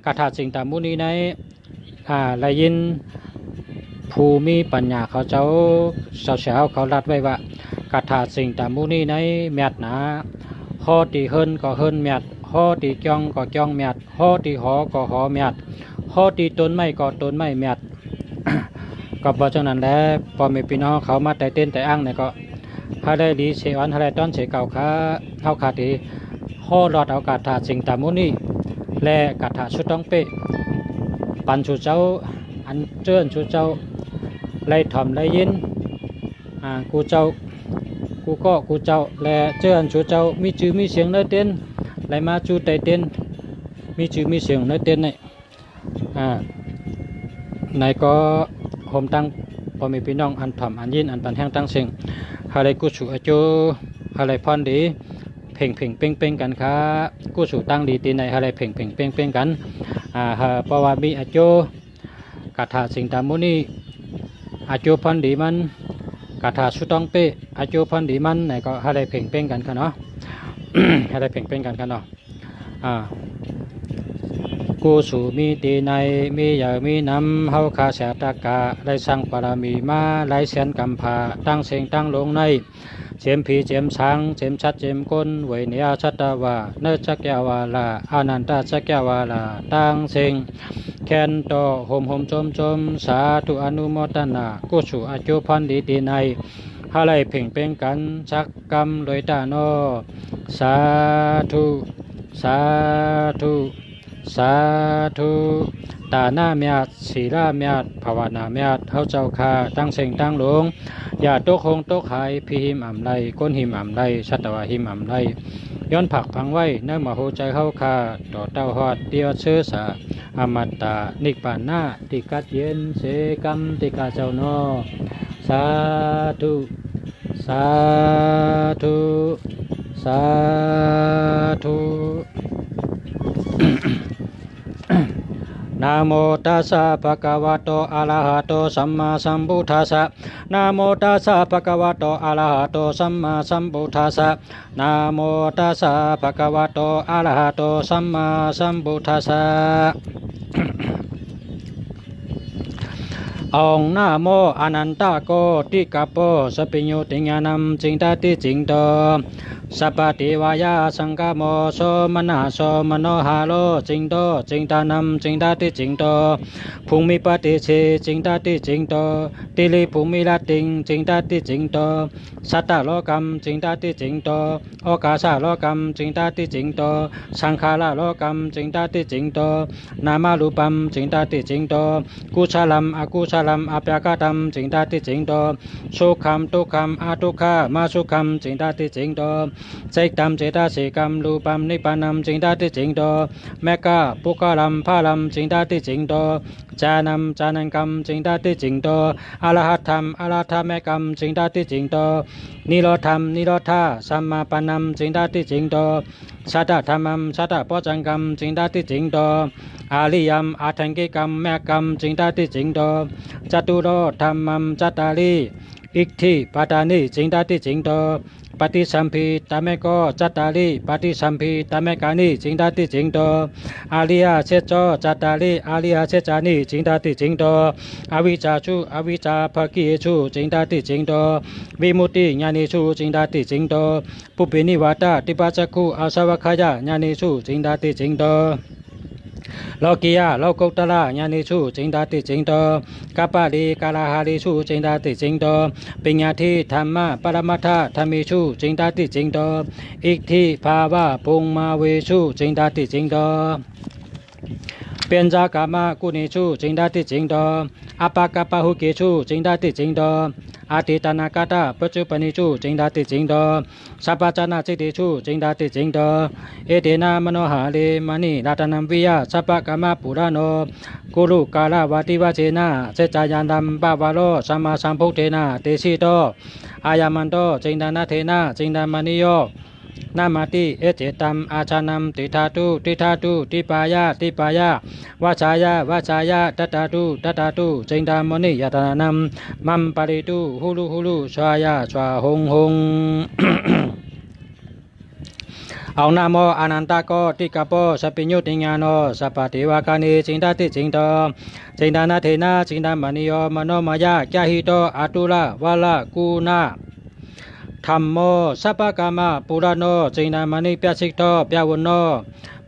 ກາຖາຊິງຕາມຸນີໃນ ອາ ໄດ້ຍິນຜູ້ມີປັນຍາເຂົາເຈົ້າ ເຂົາເຈົ້າເຂົາລັດໄວ້ວ່າ ກາຖາຊິງຕາມຸນີໃນແມັດໜາ ຫໍຕີເຮືອນກໍເຮືອນແມັດ ຫໍຕີກ່ອງກໍກ່ອງແມັດ ຫໍຕີຫໍກໍຫໍແມັດ ຫໍຕີຕົ້ນໄມ້ກໍຕົ້ນໄມ້ແມັດ ກໍເພາະສະນັ້ນແຫຼະ ພໍ່ແມ່ພີ່ນ້ອງເຂົາມາໄຕເຕັ້ນໄຕອ່າງນີ້ກໍ ໃຫ້ໄດ້ຫຼີເສອອນ ໃຫ້ໄດ້ຕ້ອນເສເກົ່າຄະ ເຮົາຄະຕິ ຫໍລອດເອົາກາຖາຊິງຕາມຸນີ ແລະ ກາຖາສຸຕ້ອງເປະ ປັນສູ່ເຈົ້າ ອັນເຈີອັນສູ່ເຈົ້າ ໄດ້ຖອມໄດ້ຍິນ ອາ ກູເຈົ້າ ກູກໍກູເຈົ້າ ແລະ ເຈີອັນສູ່ເຈົ້າ ມີຈື່ມີສຽງເນີເຕັ້ນ ໄດ້ມາຈູໄຕເຕັ້ນ ມີຈື່ມີສຽງເນີເຕັ້ນນີ້ ອາ ໃນກໍໂຮມຕັ້ງພໍ່ແມ່ພີ່ນ້ອງອັນຖ່ອມອັນຍິນອັນປັນແຮງທັງເຊິ່ງ ໃຫ້ໄດ້ກຸສົອາໂຈ ໃຫ້ໄດ້ພອນດີ ເພັງໆເປັງໆກັນຄະ ກຸສົຕັ້ງດີຕີໃນໃຫ້ໄດ້ເພັງໆເປັງໆກັນ ອາ ເພາະວ່າມີອາໂຈ ກາຖາສິງຕາມຸນີ ອາໂຈພອນດີມັນ ກາຖາສຸຕ້ອງເປະ ອາໂຈພອນດີມັນ ໃນກໍໃຫ້ໄດ້ເພັງເປັງກັນຄະເນາະ ໃຫ້ໄດ້ເພັງເປັງກັນຄະເນາະ ອາ ກຸສົມີຕີໃນ ມີໃຫຍ່ມີນຳ ເຮົາຂ້າເສຍຕະກະ ໄດ້ສ້າງບາລະມີມາ ຫຼາຍແສນກຳພ້າ ຕັ້ງເສັງຕັ້ງລົງໃນ ເຈັມຜີເຈັມສາງ ເຈັມສັດເຈັມຄົນ ໄວເນຍສັດຕະວາ ເນີຈັກແກ້ວວາລາ ອານັນຕະຈັກແກ້ວວາລາ ຕັ້ງເສັງ ແຄນໂຕ ໂຮມໂຮມໂຈມໂຈມ ສາທຸອະນຸໂມທະນາ ກຸສຸອາໂຈພອນດີຕີໃນ ເຮົາໄດ້ເພັງເປັງກັນ ສັກກຳລວຍຕາໂນ ສາທຸ ສາທຸ ສາທຸ ຕານະແມັດ ສີລະແມັດ ພາວະນາແມັດ ເຮົາເຈົ້າຂ້າ ຕັ້ງເສັງຕັ້ງລົງ ຢ່າຕົກຫົງຕົກຫາຍ ຜີຫິມອຳໄລ ຄົນຫິມອຳໄລ ສັດຕະວາຫິມອຳໄລ ຍ້ອນຜັກຝັງໄວ້ ໃນມະໂຫໃຈເຮົາຂ້າ ຕໍ່ເຕົ້າຮອດ ທີ່ວັດເຊີສາ ອະມະຕະ ນິບປານະ ທີ່ກັດເຢັນ ເສກຳ ຕິກາເຈົ້າເນາະ ສາທຸ ສາທຸ ສາທຸ Namo tassa bhagavato arahato sammāsambuddhassa. Namo tassa bhagavato arahato sammāsambuddhassa. Namo tassa bhagavato arahato sammāsambuddhassa. Ōm namo anantakoṭikopūjabhayujjhitasabbaññutañāṇaṃ cittadiccaṃ to sabbadevāyasaṅkhāmo somanasso manoharo citto cittānaṃ cittadiccaṃ to bhūmipaṭisaññī cittadiccaṃ to tiribhūmirattiṃ cittadiccaṃ to sattalokaṃ cittadiccaṃ to okāsalokaṃ cittadiccaṃ to saṅkhāralokaṃ cittadiccaṃ to nāmarūpaṃ cittadiccaṃ to kusalaṃ akusalaṃ appakattaṃ cittadiccaṃ to sukhaṃ dukkhaṃ adukkhamasukhaṃ cittadiccaṃ to Cittam cetasikaṃ rūpaṃ nibbānaṃ cindati cindo. Maggapuggalam phalam cindati cindo. Jhānaṃ jānaṅgaṃ cindati cindo. Arahattaṃ arahattamaggaṃ cindati cindo. Nirodhaṃ nirodhasamāpannaṃ cindati cindo. Sattadhammaṃ sattabojjhaṅgaṃ cindati cindo. Ariyaṃ aṭṭhaṅgikaṃ maggaṃ cindati cindo. Caturo dhammam cattāri iddhipādāni cindati cindo. Paṭisambhidāmaggo cattāri paṭisambhidāmaggāni cindati cindo. Ariyasacco cattāri ariyasaccāni cindati cindo. Avijjāsu avijjābhāgiyesu cindati cindo. Vimuttiñāṇesu cindati cindo. Pubbenivātadipaccakkhū āsavakkhayāñāṇesu cindati cindo. Lokiyā lokuttarā ñāṇesu cindati cindo. Kappalikālahāresu cindati cindo. Paññādi dhamma paramatthadhammesu cindati cindo. Iddhibhāvabhummāvesu cindati cindo. Peññakāmaguṇesu cindati cindo. Appagabbahūkesu cindati cindo. Atītānāgatapaccuppannesu cindati cindo. Sabbajjhānacittesu cindati cindo. Etena manohārena maṇirātnavīyasabbakamapūraṇo gurukāravasena saccavajjena pavaro sammāsambuddhena desito. Ayamanto cindanathena cindamāniyo nāmāti. Iccettaṃ ājānaṃ tiṭṭhatu tiṭṭhatu dīpāya dīpāya vassāya vassāya daddatu daddatu cintamāniyatanaṃ maṃ pāletu hulu hulu svāya svā hoṃ hoṃ. Aṃ namo anantakoṭikāpo sabbe ñūtiñāṇo sabbadevagāne cindati cindo. Cindanathena cindamāniyo manomāya kyahito āturavalaguna dhammo sabbakamapūraṇo cintamāni pāsikho pāvaṇo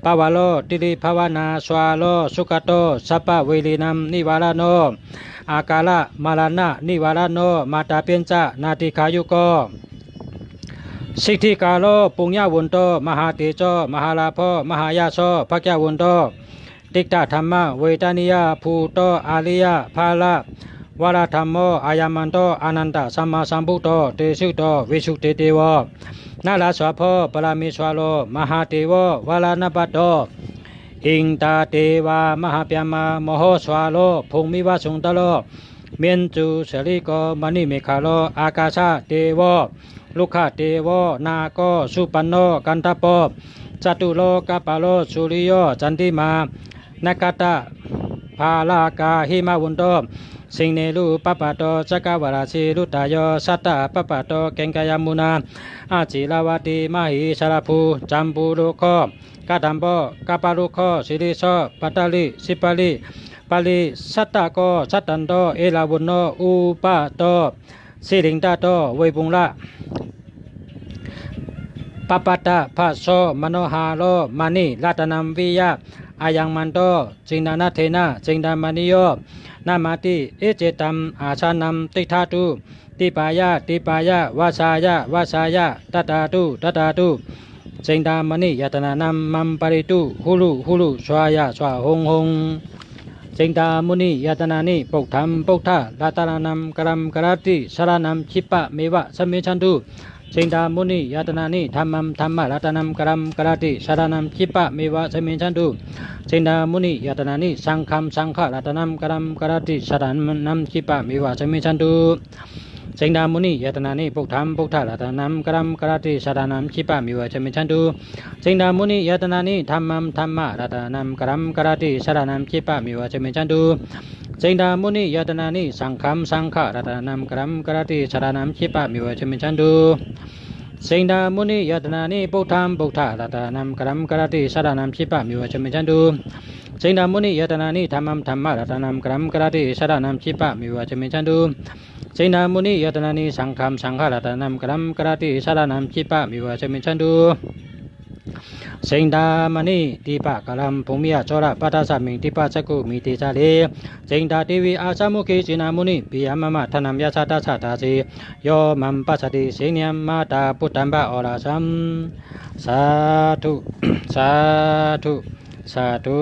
pavaro tiribhuvanasvāro sugato sabbaverīnaṃ nivāraṇo akālamaraṇanivāraṇo mātāpiñca nādīghāyuko siddhikāro puññavanto mahātejo mahālābho mahāyaso bhāgyavanto diṭṭhadhammavedanīyabhūto ariyaphalavaradhammo ayamanto anantasammāsambuddho tejasito visuddhidīpo nārāsabho pāramesvaro mahādevo varanapatho indadevamahābrahmā mahesvaro bhūmivasu indro meññū sallīngo maṇi meghalā ākāsadevo rukkhadevo nāgo supaṇṇo gandhabbo catulokapālo suriyo candimā nakkhattabhāragā himavanto sinde reṇupabbatato cakkavāḷasī rūdayā sattappāpatto gaṅgā yamunā aciravatī mahī sarabhū jambūrukkho kadambo kāparukkho siriso pattari sipari pārisattako sandanto erāvaṇo upādo siriṃ tato vepullā pabbatapasso manoharo maṇiratnavīyā ayamanto cindanathena cindamāniyo nāmāti. Iccettaṃ ājānaṃ tiṭṭhatu dīpāya dīpāya vassāya vassāya daddatu daddatu cintamāniyatanaṃ maṃ pāletu hulu hulu svāya svā hoṃ hoṃ. Cintamāniyatnāni buddhaṃ buddharatanaṃ kālaṃ kārati saraṇaṃ khippameva samijjhatu. Cintamāniyatnāni dhammaṃ dhammaratanaṃ kālaṃ kārati saraṇaṃ khippameva samijjhatu. Cintamāniyatnāni saṅghaṃ saṅgharatanaṃ kālaṃ kārati saraṇaṃ khippameva samijjhatu. Cintamāniyatnāni buddhaṃ buddharatanaṃ kālaṃ kārati saraṇaṃ khippameva samijjhatu. Cintamāniyatnāni dhammaṃ dhammaratanaṃ kālaṃ kārati saraṇaṃ khippameva samijjhatu. Cintamāniyatnāni saṅghaṃ saṅgharatanaṃ kālaṃ kārati saraṇaṃ khippameva samijjhatu. Cintamāniyatnāni buddhaṃ buddharatanaṃ kālaṃ kārati saraṇaṃ khippameva samijjhatu. Cintamāniyatnāni dhammaṃ dhammaratanaṃ kālaṃ kārati saraṇaṃ khippameva samijjhatu. Cintamāniyatnāni saṅghaṃ saṅgharatanaṃ kālaṃ kārati saraṇaṃ khippameva samijjhatu. Cintamāni dīpakālaṃ bhūmiyā jorapātasasmiṃ dīpajaggumiti jāle cintadevī asammukhe cintamāni bhiyā mama dhammaṃ yattha tassa dāse yo maṃ passati seyyaṃ mātā puttaṃva orāsaṃ. Sādhu sādhu sādhu.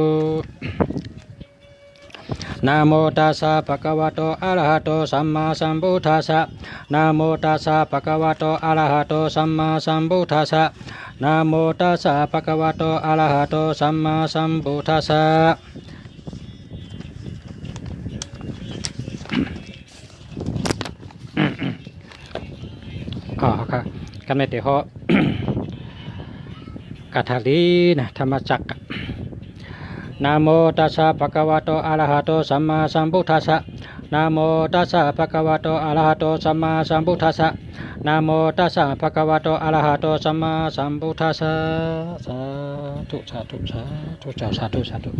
Namo tassa bhagavato arahato sammāsambuddhassa. Namo tassa bhagavato arahato sammāsambuddhassa. Namo tassa bhagavato arahato sammāsambuddhassa. อ๋อครับ ก็ไม่ติดเหาะ คาถาลีนะ ธรรมจักร Namo tassa bhagavato arahato sammāsambuddhassa. Namo tassa bhagavato arahato sammāsambuddhassa. Namo tassa bhagavato arahato sammāsambuddhassa. Sādhu, sādhu, sādhu, sādhu, sādhu.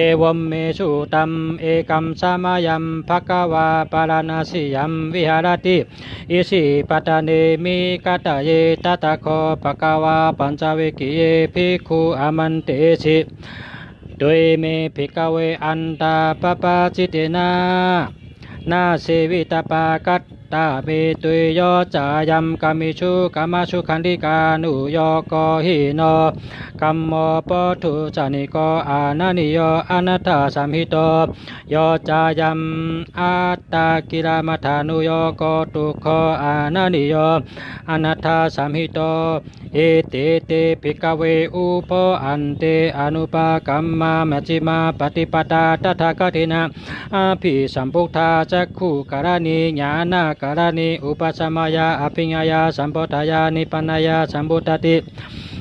Evaṃ me sutaṃ. Ekaṃ samayaṃ bhagavā bārāṇasiyaṃ viharati isipatane migadāye. Tatra kho bhagavā pañcavaggiye bhikkhū āmantesi. Dveme bhikkhave antā pabbājetena na sevitabbā. Katame tuyo cāyaṃ kāmesu kāmasukhallikānuyogo hīno gammo pothujjaniko ananīyo anatthasañhito. Yo cāyaṃ attakilamathānuyogo dukkho ananīyo anatthasañhito. Ete te bhikkhave ubho ante anupagamma majjhimā paṭipadā tathāgatena abhisambuddhā cakkhukaraṇī ñāṇakaraṇī upasamāya abhiññāya sambodhāya nibbānāya sambuddhāti.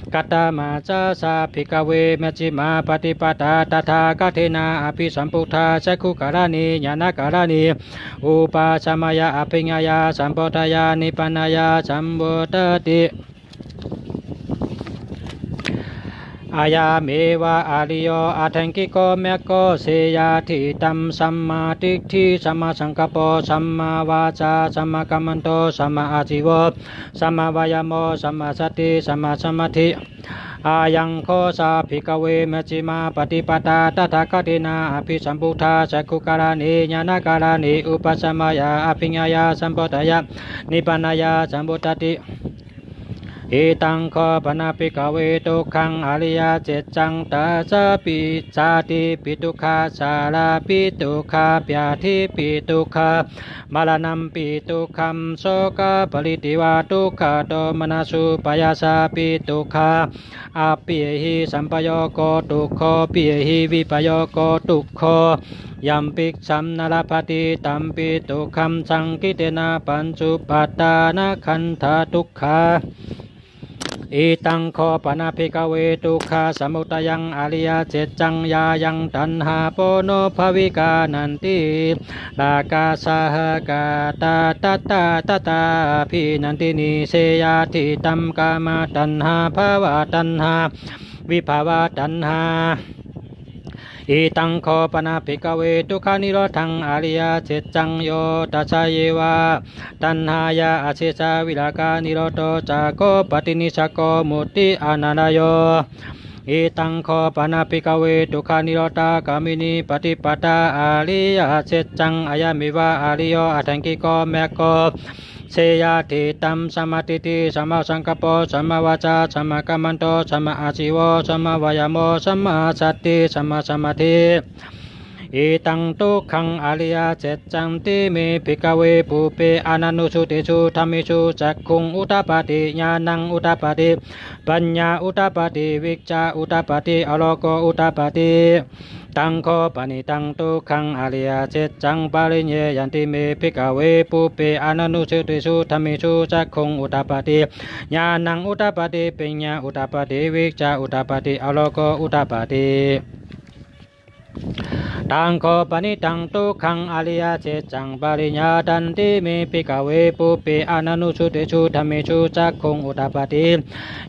Katamā ca sā bhikkhave majjhimā paṭipadā tathāgatena abhisambuddhā cakkhukaraṇī ñāṇakaraṇī upasamāya abhiññāya sambodhāya nibbānāya sambuddhāti. Ayameva ariyo aṭṭhaṅgiko maggo, seyyathīdaṃ: sammādiṭṭhi sammāsaṅkappo sammāvācā sammākammanto sammāājīvo sammāvāyāmo sammāsati sammāsamādhi. Ayaṃ kho sā bhikkhave majjhimā paṭipadā tathāgatena abhisambuddhā cakkhukaraṇī ñāṇakaraṇī upasamāya abhiññāya sambodhāya nibbānāya sambuddhāti. Idaṃ kho pana bhikkhave dukkhaṃ ariyasaccaṃ: dāsāpi jātibhi dukkhā jarāpi dukkhā byādhipi dukkhā maraṇampi dukkhaṃ sokaparidevadukkhadomanassupāyāsāpi dukkhā appiyehi sampayogo dukkho piyehi vippayogo dukkho yampicchaṃ na labhati tampi dukkhaṃ saṅkhittena pañcupādānakkhandhadukkhā. Idaṃ kho pana bhikkhave dukkhasamudayaṃ ariyasaccaṃ: yāyaṃ taṇhā ponobbhavikā nandirāgasahagatā tatratatrābhinandinī, seyyathīdaṃ: kāmataṇhā bhavataṇhā vibhavataṇhā. Idaṃ kho pana bhikkhave dukkhanirodhaṃ ariyasaccaṃ: yo tassāyeva taṇhāya asesavirāganirodho cāgo paṭinissaggo mutti anālayo. Idaṃ kho pana bhikkhave dukkhanirodhagāminī paṭipadā ariyasaccaṃ: ayameva ariyo aṭṭhaṅgiko maggo, seyyathīdaṃ: sammādiṭṭhi sammāsaṅkappo sammāvācā sammākammanto sammāājīvo sammāvāyāmo sammāsati sammāsamādhi. Idaṃ dukkhaṃ ariyasaccanti me bhikkhave pubbe ananussutesu dhammesu cakkhuṃ udapādi ñāṇaṃ udapādi paññā udapādi vijjā udapādi āloko udapādi. Taṃ kho panidaṃ dukkhaṃ ariyasaccaṃ pariññeyyanti me bhikkhave pubbe ananussutesu dhammesu cakkhuṃ udapādi ñāṇaṃ udapādi paññā udapādi vijjā udapādi āloko udapādi. Taṃ kho panidaṃ dukkhaṃ ariyasaccaṃ pariññātanti me bhikkhave pubbe ananussutesu dhammesu cakkhuṃ udapādi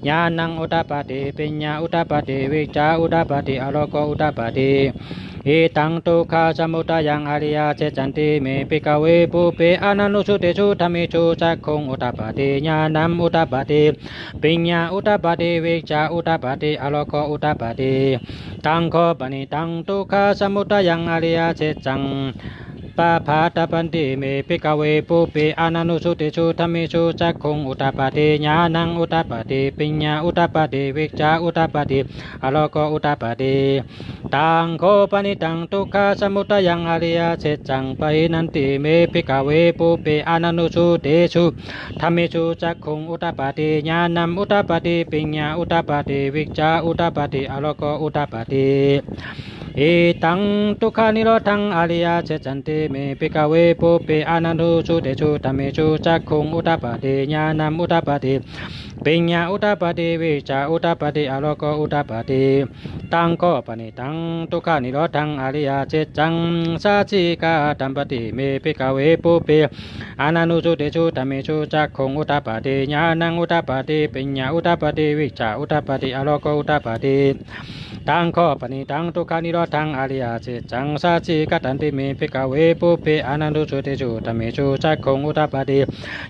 ñāṇaṃ udapādi paññā udapādi vijjā udapādi āloko udapādi. Idaṃ dukkhasamudayaṃ ariyasaccanti me bhikkhave pubbe ananussutesu dhammesu cakkhuṃ udapādi ñāṇaṃ udapādi paññā udapādi vijjā udapādi āloko udapādi. Taṃ kho panidaṃ dukkhasamudayaṃ ariyasaccaṃ Pāpā tabbanti me bhikkhave pubbe ananussutesu dhammesu cakkhuṃ udapādi ñāṇaṃ udapādi paññā udapādi vijjā udapādi āloko udapādi. Taṃ kho panidaṃ dukkhasamudayaṃ ariyasaccaṃ pahīnanti me bhikkhave pubbe ananussutesu dhammesu cakkhuṃ udapādi ñāṇaṃ udapādi paññā udapādi vijjā udapādi āloko udapādi. Idaṃ dukkhanirodhaṃ ariyasaccanti me bhikkhave pubbe ananussutesu dhammesu cakkhuṃ udapādi ñāṇaṃ udapādi paññā udapādi vijjā udapādi āloko udapādi. Taṃ kho panidaṃ dukkhanirodhaṃ ariyasaccaṃ sacchikatabbanti me bhikkhave pubbe ananussutesu dhammesu cakkhuṃ udapādi ñāṇaṃ udapādi paññā udapādi vijjā udapādi āloko udapādi. Taṃ kho panidaṃ dukkhanirodhaṃ ariyasaccaṃ sacchikatabbanti me bhikkhave pubbe ananussutesu dhammesu cakkhuṃ udapādi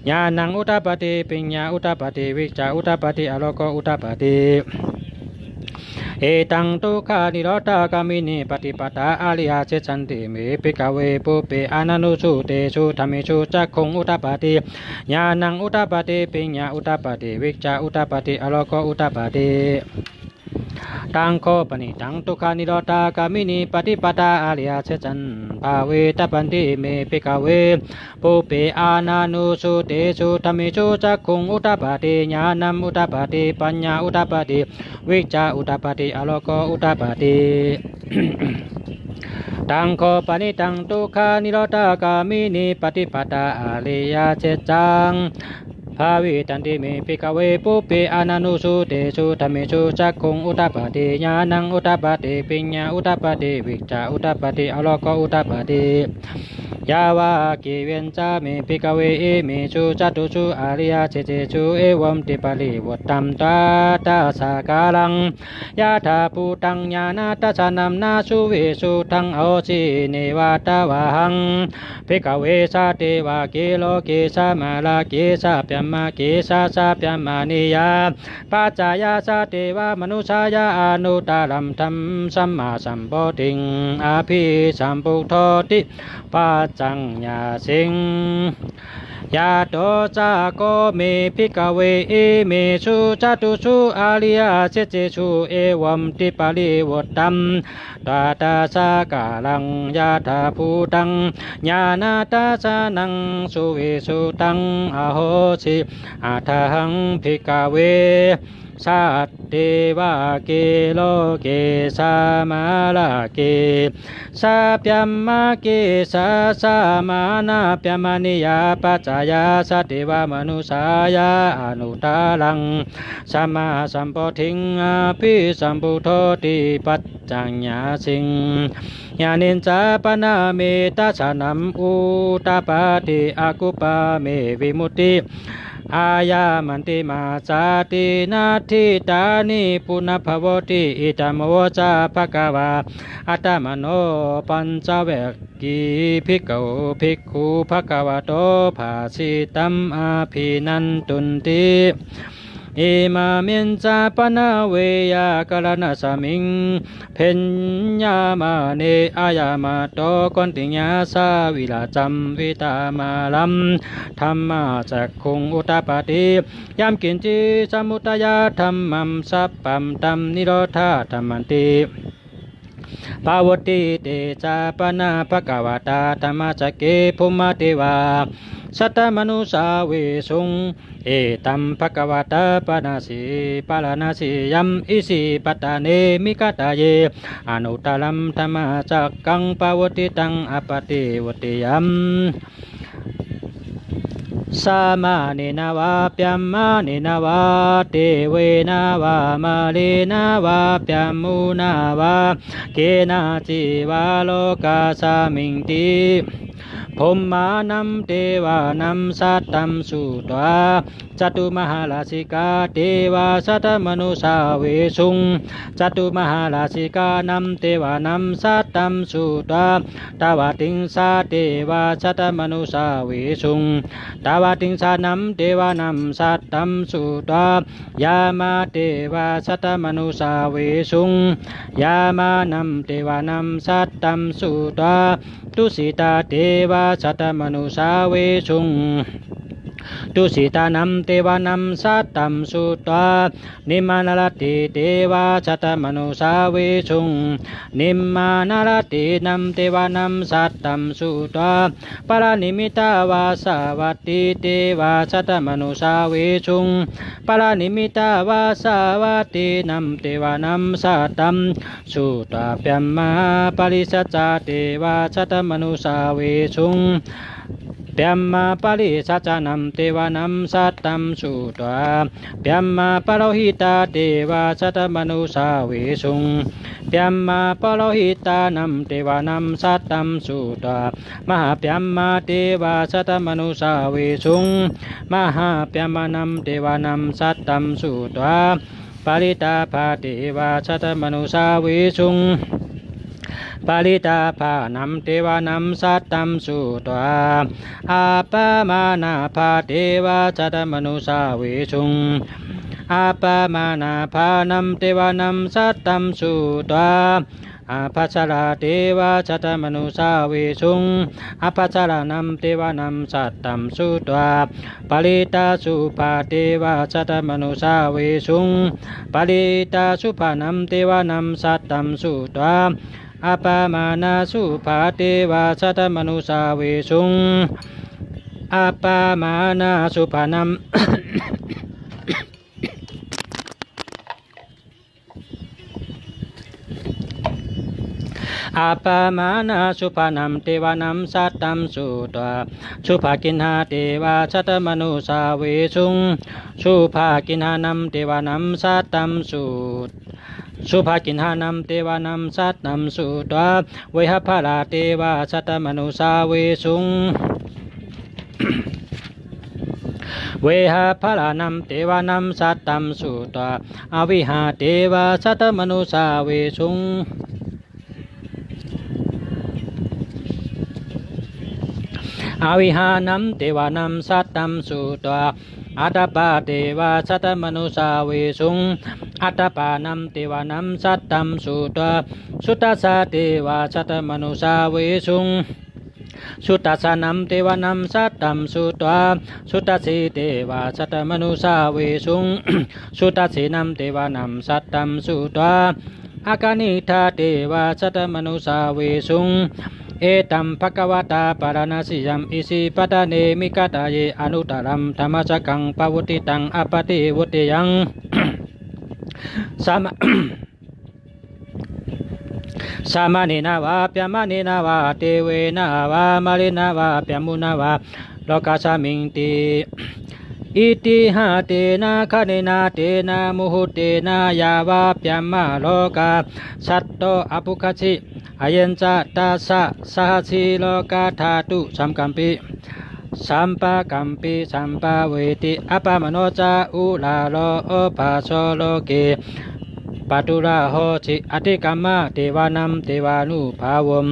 ñāṇaṃ udapādi paññā udapādi vijjā udapādi āloko udapādi. Idaṃ dukkhanirodhagāminī paṭipadā ariyasaccanti me bhikkhave pubbe ananussutesu dhammesu cakkhuṃ udapādi ñāṇaṃ udapādi paññā udapādi vijjā udapādi āloko udapādi. Taṃ kho panidaṃ dukkhanirodhagāminī paṭipadā ariyasaccaṃ bhāvetabbanti me bhikkhave pubbe ananussutesu dhammesu cakkhuṃ udapādi ñāṇaṃ udapādi paññā udapādi vijjā udapādi āloko udapādi. Taṃ kho panidaṃ dukkhanirodhagāminī paṭipadā ariyasaccaṃ bhāvitanti me bhikkhave pubbe ananussutesu dhammesu cakkhuṃ udapādi ñāṇaṃ udapādi paññā udapādi vijjā udapādi āloko udapādi. Yāvakīvañca me bhikkhave imesu catūsu ariyasaccesu evaṃ tiparivaṭṭaṃ dvādasākāraṃ yathābhūtaṃ ñāṇadassanaṃ na suve sutaṃ ahosi neva tāvāhaṃ bhikkhave sadevake loke samārake sabrahmake sasabrahmaniya pajāya sadevamanussāya anuttaraṃ dhammam sammāsambodhiṃ abhisambuddho ti paccaññāsiṃ. Yato ca kho me bhikkhave imesu catūsu ariyasaccesu evaṃ tiparivaṭṭaṃ dvādasākāraṃ yathābhūtaṃ ñāṇadassanaṃ suve sutaṃ ahosi athāhaṃ bhikkhave sadevake loke samārake sabrahmake sasabrahmaniya pajāya sadevamanussāya anuttaraṃ sammāsambodhiṃ abhisambuddho ti paccaññāsiṃ. Ñāṇañca pana me dassanam udapādi akuppā me vimutti ayamantimā jāti natthidāni punabbhavoti. Idamavoca bhagavā. Attamanno pañcavaggī bhikkhū bhagavato bhāsitaṃ abhinandunti. Imāmiñca pana veyyākaraṇasmiṃ bheññamāne ayamato koṇḍiññassa viracam vītamalaṃ dhammacakkhuṃ udapādi. Yaṃ kiñci samudayadhammaṃ sabbantaṃ nirodhadhammanti. Pavattite ca pana bhagavatā dhammacakke bhummā devā saddamanussāvesuṃ. Etaṃ bhagavatā pana si- Bārāṇasiyaṃ Isipatane migadāye anuttaraṃ dhammacakkaṃ pavattitaṃ appaṭivattiyaṃ samaṇena vā brāhmaṇena vā devena vā mārena vā brahmunā vā kenaci vā lokasminti. Bhummānaṃ devānaṃ saddaṃ sutvā, cātummahārājikā devā saddamanussāvesuṃ. Cātummahārājikānaṃ devānaṃ saddaṃ sutvā, tāvatiṃsā devā saddamanussāvesuṃ. Tāvatiṃsānaṃ devānaṃ saddaṃ sutvā, yāmā devā saddamanussāvesuṃ. Yāmānaṃ devānaṃ saddaṃ sutvā, tusitā devā saddamanussāvesuṃ. Tusitānaṃ devānaṃ saddaṃ sutvā, nimmānaratī devā saddamanussāvesuṃ. Nimmānaratīnaṃ devānaṃ saddaṃ sutvā, paranimmitavasavattī devā saddamanussāvesuṃ. Paranimmitavasavattīnaṃ devānaṃ saddaṃ sutvā, brahmapārisajjā devā saddamanussāvesuṃ. Brahmapārisajjānaṃ devānaṃ saddaṃ sutvā, brahmapurohitā devā saddamanussāvesuṃ. Brahmapurohitānaṃ devānaṃ saddaṃ sutvā, mahābrahmā devā saddamanussāvesuṃ. Mahābrahmānaṃ devānaṃ saddaṃ sutvā, parittābhā devā saddamanussāvesuṃ. Parittābhānaṃ devānaṃ saddaṃ sutvā, appamāṇābhā devā saddamanussāvesuṃ. Appamāṇābhānaṃ devānaṃ saddaṃ sutvā, ābhassarā devā saddamanussāvesuṃ. Ābhassarānaṃ devānaṃ saddaṃ sutvā, parittasubhā devā saddamanussāvesuṃ. Parittasubhānaṃ devānaṃ saddaṃ sutvā, appamāṇasubhā devā saddamanussāvesuṃ. Appamāṇasubhānaṃ Appamāṇasubhānaṃ devānaṃ saddaṃ sutvā, subhakiṇhā devā saddamanussāvesuṃ. Subhakiṇhānaṃ devānaṃ saddaṃ sut- subhakiṇhānaṃ devānaṃ saddaṃ sutvā, vehapphalā devā saddamanussāvesuṃ. Vehapphalānaṃ devānaṃ saddaṃ sutvā, avihā devā saddamanussāvesuṃ. Avihānaṃ devānaṃ saddaṃ sutvā, atappā devā saddamanussāvesuṃ. Atappānaṃ devānaṃ saddaṃ sutvā, suddhā devā saddamanussāvesuṃ. Suddhānaṃ devānaṃ saddaṃ sutvā, suddhā devā saddamanussāvesuṃ. Suddhānaṃ devānaṃ saddaṃ sutvā, akaniṭṭhā devā saddamanussāvesuṃ. Etaṃ bhagavatā Bārāṇasiyaṃ Isipatane Migadāye anuttaraṃ dhammacakkaṃ pavattitaṃ appaṭivattiyaṃ sama- samaṇena vā brāhmaṇena vā devena vā mārena vā brahmunā vā lokasminti. Itiha tena khaṇena tena muhuttena yāva brahmalokā saddo abbhuggacchi. Ayañca dasasahassī lokadhātu saṅkampi sampakampi sampavedhi. Appamāṇo ca uḷāro obhāso loke pāturahosi, atikkammā devānaṃ devānubhāvaṃ.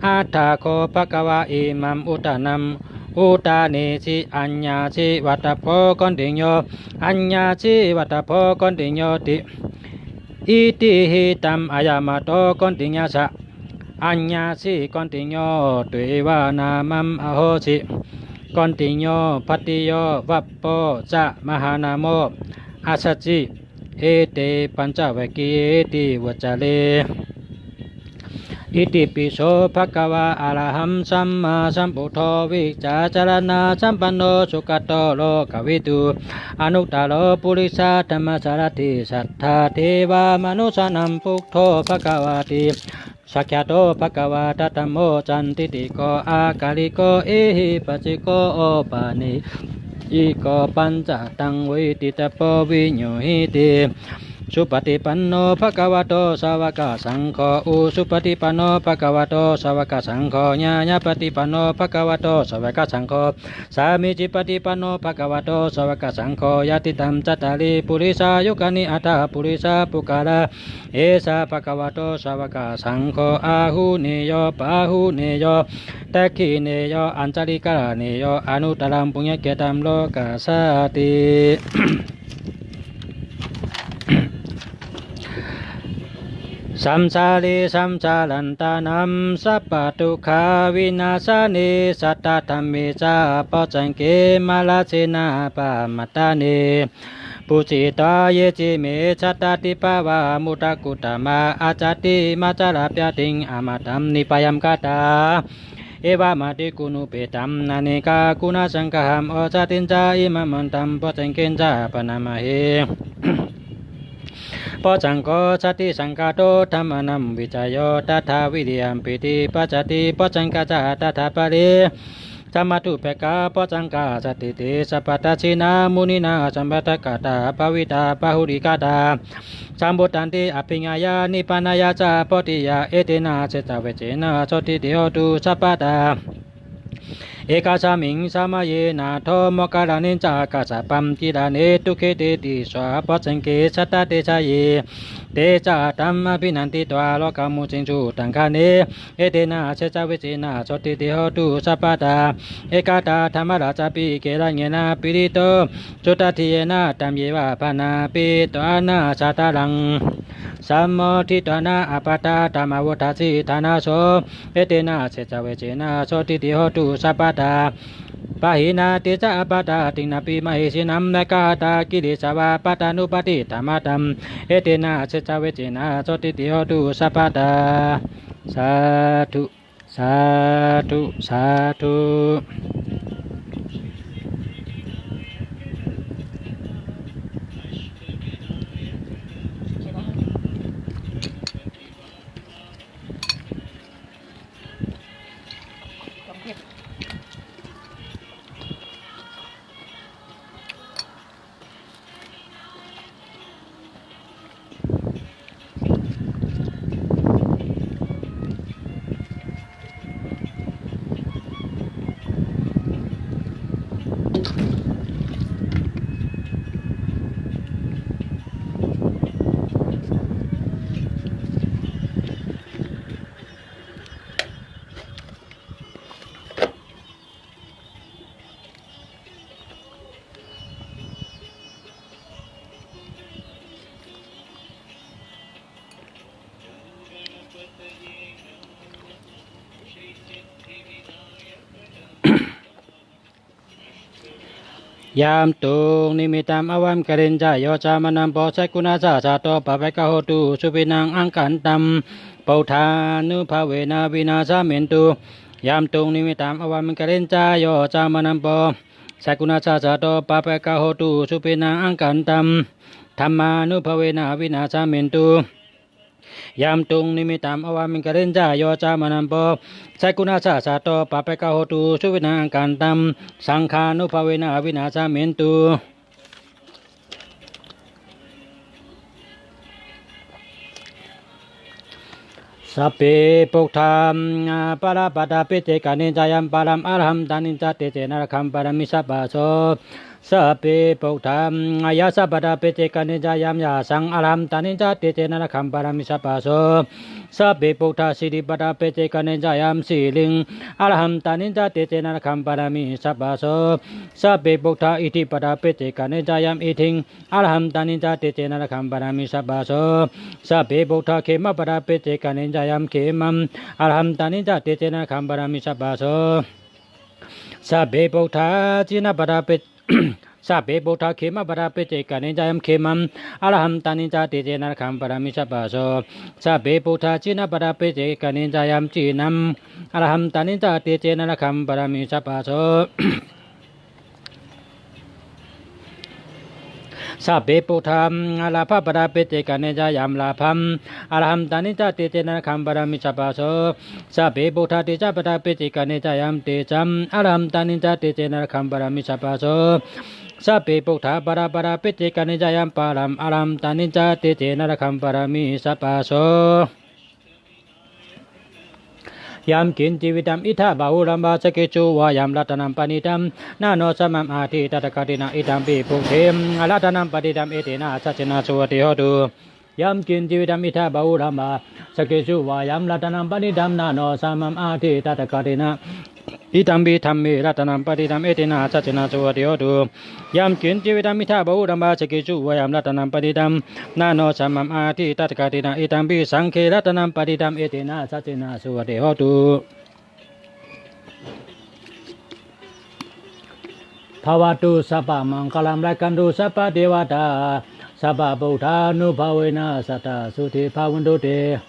Atha kho bhagavā imaṃ udānaṃ udānesi: Aññāsi vata bho koṇḍañño, aññāsi vata bho koṇḍaññoti. Itihidaṃ āyasmato koṇḍaññassa. Aññāsi koṇḍañño tveva nāmaṃ ahosi: Koṇḍañño, Bhaddiyo, Vappo ca Mahānāmo, Assaji. Ete pañcavaggiyāti vuccare. Itipi so bhagavā arahaṃ sammāsambuddho vijjācaraṇasampanno sugato lokavidū anuttaro purisadammasārathi satthā devamanussānaṃ buddho bhagavāti. Sakyato bhagavatā dhammo sandiṭṭhiko akāliko ehipassiko opanayiko paccattaṃ veditabbo viññūhīti. Supaṭipanno bhagavato sāvakasaṅgho, ujupaṭipanno bhagavato sāvakasaṅgho, ñāyapaṭipanno bhagavato sāvakasaṅgho, sāmīcipaṭipanno bhagavato sāvakasaṅgho, yadidaṃ cattāri purisayugāni aṭṭha purisapuggalā, esa bhagavato sāvakasaṅgho, āhuneyyo pāhuneyyo dakkhiṇeyyo añjalikaraṇīyo anuttaraṃ puññakkhettaṃ lokassāti. Saṃsāre saṃsārantānaṃ sabbadukkhavināsane, satthā dhamme sabbabhayagge, mārasena pamodane, pūjitā ye cime sattā, te bhava muttakuttamā, ajatimācaraṃ byādhiṃ amataṃ, nibbayamāgatā evamādiguṇūpetaṃ, anekāguṇasaṅgāhaṃ, osathiñca imamantaṃ, bojjhaṅgañca paṇamāhe. Bojjhaṅgo satisaṅkhāto, dhammānaṃ vicayo tathā, viriyampīti passaddhi bojjhaṅgassa, tathāpare sammādhupekkhabojjhaṅgā, sattete sabbadassinā, muninā sammadakkhātā, bhāvitā bahulīkatā, saṃvattanti abhiññāya, nibbānāya ca bodhiyā, etena saccavajjena, sotthi te hotu sabbadā. Ekasmiṃ samaye nātho, moggallānañca kassapaṃ, gilāne dukkhite disvā, bojjhaṅge satta desayi, te ca taṃ abhinanditvā, rogā mucciṃsu taṅkhaṇe, etena saccavajjena, sotthi te hotu sabbadā. Ekadā dhammarājāpi, gelaññenā pīḷito, sutadiyena taṃ yeva, bhaṇāpetvāna sādaraṃ, sammoditvāna ābādhā, tamhā vuṭṭhāsi ṭhānaso, etena saccavajjena, sotthi te hotu sabbadā. Pahīnā te ca ābādhā, tiṇṇannampi mahesinaṃ, nakkhattaṃ kiñci sāvā, pattānuppattidhammataṃ, etena saccavajjena, sotthi te hotu sabbadā. Sādhu, sādhu, sādhu. Yandunnimittaṃ avamaṅgalañca, yo cāmanāpo sakuṇassa saddo, pāpaggaho dussupinaṃ akantaṃ, buddhānubhāvena vināsamentu. Yandunnimittaṃ avamaṅgalañca, yo cāmanāpo sakuṇassa saddo, pāpaggaho dussupinaṃ akantaṃ, dhammānubhāvena vināsamentu. Yandunnimittaṃ avamaṅgalañca, yo cāmanāpo sakuṇassa saddo, pāpaggaho dussupinaṃ akantaṃ, saṅghānubhāvena vināsamentu. Sabbe buddhā balappattā, paccekānañca yaṃ balaṃ, arahantānañca tejena, rakkhaṃ bandhāmi sabbaso. Sabbe buddhā yasassi balappattā, paccekānañca yaṃ yasaṃ, arahantānañca tejena, rakkhaṃ bandhāmi sabbaso. Sabbe buddhā siripattā, paccekānañca yaṃ siriṃ, arahantānañca tejena, rakkhaṃ bandhāmi sabbaso. Sabbe buddhā iddhipattā, paccekānañca yaṃ iddhiṃ, arahantānañca tejena, rakkhaṃ bandhāmi sabbaso. Sabbe buddhā khemapattā, paccekānañca yaṃ khemaṃ, arahantānañca tejena, rakkhaṃ bandhāmi sabbaso. Sabbe buddhā jinapattā pac-, sabbe buddhā khemapattā, paccekānañca yaṃ khemaṃ, arahantānañca tejena, rakkhaṃ bandhāmi sabbaso. Sabbe buddhā jinapattā, paccekānañca yaṃ jinaṃ, arahantānañca tejena, rakkhaṃ bandhāmi sabbaso. Sabbe buddhā lābhapattā, paccekānañca yaṃ lābhaṃ, arahantānañca tejena, rakkhaṃ bandhāmi sabbaso. Sabbe buddhā tejapattā, paccekānañca yaṃ tejaṃ, arahantānañca tejena, rakkhaṃ bandhāmi sabbaso. sabbe buddhā balappattā, paccekānañca yaṃ balaṃ, arahantānañca tejena, rakkhaṃ bandhāmi sabbaso. Yaṅkiñci vittaṃ idha bahulaṃ vā, saggesu vā yaṃ ratanaṃ paṇītaṃ, na no samaṃ atthi tathāgatena, idampi buddhe ratanaṃ paṇītaṃ, etena saccena suvatthi hotu. Yaṅkiñci vittaṃ idha bahulaṃ vā, saggesu vā yaṃ ratanaṃ paṇītaṃ, na no samaṃ atthi tathāgatena, idampi dhamme ratanaṃ paṇītaṃ, etena saccena suvatthi hotu. Yaṅkiñci vittaṃ idha bahulaṃ vā, saggesu vā yaṃ ratanaṃ paṇītaṃ, na no samaṃ atthi tathāgatena, idampi saṅghe ratanaṃ paṇītaṃ, etena saccena suvatthi hotu. Bhavatu sabbamaṅgalaṃ, rakkhantu sabbadevatā, sabbabuddhānubhāvena sadā sotthī bhavantu te.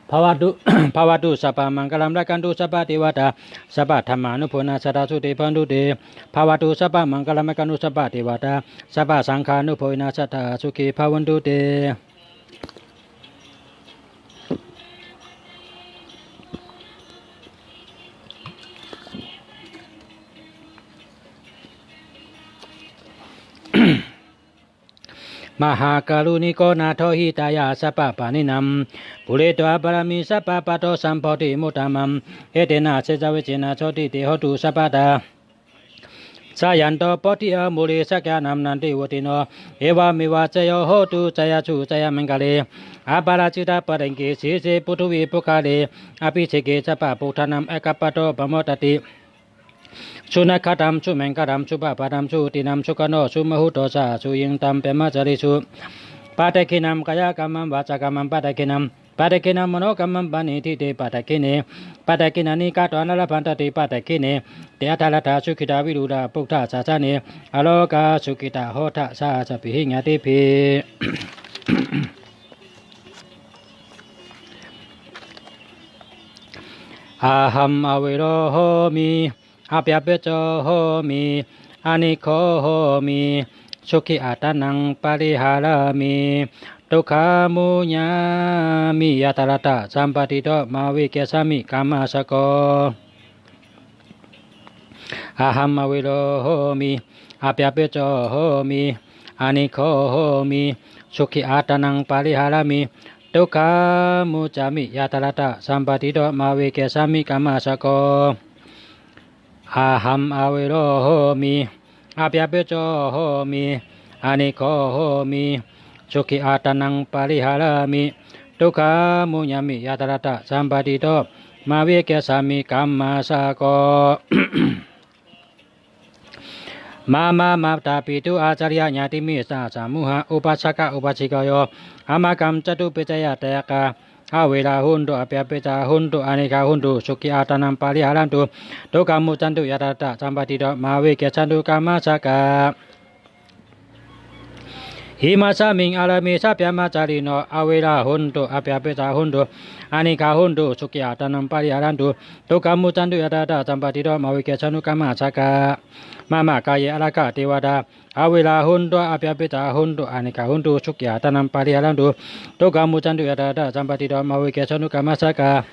Bhavatu, bhavatu sabbamaṅgalaṃ, rakkhantu sabbadevatā, sabbadhammānubhāvena sadā sotthī bhavantu te. Bhavatu sabbamaṅgalaṃ, rakkhantu sabbadevatā, sabbasaṅghānubhāvena sadā sukhī bhavantu te. Mahākāruṇiko nātho, hitāya sabbapāṇinaṃ, pūretvā pāramī sabbā, patto sambodhimuttamaṃ, etena saccavajjena, sotthi te hotu sabbadā. Jayanto bodhiyā mūle, sakyānaṃ nandivaḍḍhano, evameva jayo hotu, jayassu jayamaṅgale, aparājitapallaṅke, sīse paṭhavipokkhare, abhiseke sabbabuddhānaṃ, aggappatto pamodati. Sunakkhattaṃ sumaṅgalaṃ, supabhātaṃ suhuṭṭhitaṃ, sukhaṇo sumuhutto ca, suyiṭṭhaṃ brahmacārisu, padakkhiṇaṃ kāyakammaṃ, vācākammaṃ padakkhiṇaṃ, padakkhiṇaṃ manokammaṃ, paṇidhī te padakkhiṇe, padakkhiṇāni katvāna, labhantatthe padakkhiṇe. Te atthaladdhā sukhitā, viruḷhā buddhasāsane, arogā sukhitā hotha, saha sabbehi ñātibhi. Ahaṃ avero homi, abyāpajjho homi, anīgho homi, sukhī attānaṃ pariharāmi, dukkhā muccaṃ yathāladdhasampattito, mā vigasāmi kammassako. Ahaṃ avero homi, abyāpajjho homi, anīgho homi, sukhī attānaṃ pariharāmi, dukkhā muccāmi yathāladdhasampattito, mā vigasāmi kammassako. Ahaṃ avero homi, abyāpajjho homi, anīgho homi, sukhī attānaṃ pariharāmi, dukkhā muccāmi yathāladdhasampattito, mā vigasāmi kammassako. Mā mā mātāpitu ācariya ñātimittā samūhā, upāsaka upāsikāyo, amhākaṃ catupaccayadāyakā, averā hontu, abyāpajjā hontu, anīghā hontu, sukhī attānaṃ pariharantu, dukkhā muccantu yathāladdhasampattito, mā vigacchantu kammassakā. Imasmiṃ ārāme sabrahmacārino, averā hontu, abyāpajjā hontu, anīghā hontu, sukhī attānaṃ pariharantu, dukkhā muccantu yathāladdhasampattito, mā vigacchantu kammassakā. Mama kāye ārāgadevatā, averā hontu, abyāpajjā hontu, anīghā hontu, sukhī attānaṃ pariharantu, dukkhā muccantu yathāladdhasampattito, mā vigacchantu kammassakā.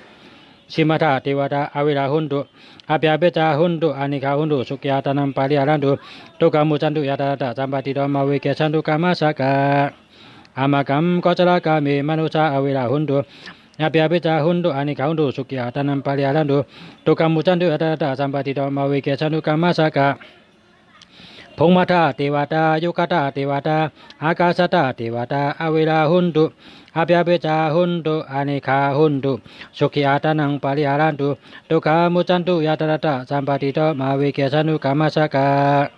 Sīmaṭṭhadevatā, averā hontu, abyāpajjā hontu, anīghā hontu, sukhī attānaṃ pariharantu, dukkhā muccantu yathāladdhasampattito, mā vigacchantu kammassakā. Amhākaṃ kocirāgame manussā, averā hontu, abyāpajjā hontu, anīghā hontu, sukhī attānaṃ pariharantu, dukkhā muccantu yathāladdhasampattito, mā vigacchantu kammassakā. Bhummaṭṭhadevatā, yādadevatā, ākāsadevatā, averā hontu, abyāpajjā hontu, anīghā hontu, sukhī attānaṃ pariharantu, dukkhā muccantu yathāladdhasampattito, mā vigacchantu kammassakā.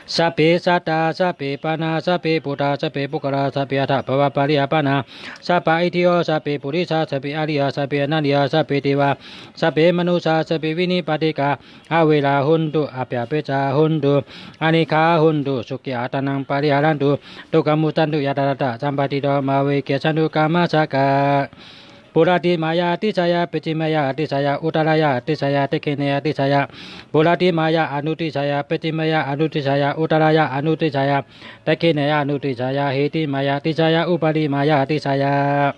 Sabbe sattā, sabbe pāṇā, sabbe bhūtā, sabbe puggalā, sabbe attabhāvapariyāpannā, sabbā itthiyo, sabbe purisā, sabbe ariyā, sabbe anariyā, sabbe devā, sabbe manussā, sabbe vinipātikā, averā hontu, abyāpajjā hontu, anīghā hontu, sukhī attānaṃ pariharantu, dukkhā muccantu yathāladdhasampattito, mā vigacchantu kammassakā. Puratthimāya disāya, pacchimāya disāya, uttarāya disāya, dakkhiṇāya disāya, puratthimāya anudisāya, pacchimāya anudisāya, uttarāya anudisāya, dakkhiṇāya anudisāya, heṭṭhimāya disāya, uparimāya disāya,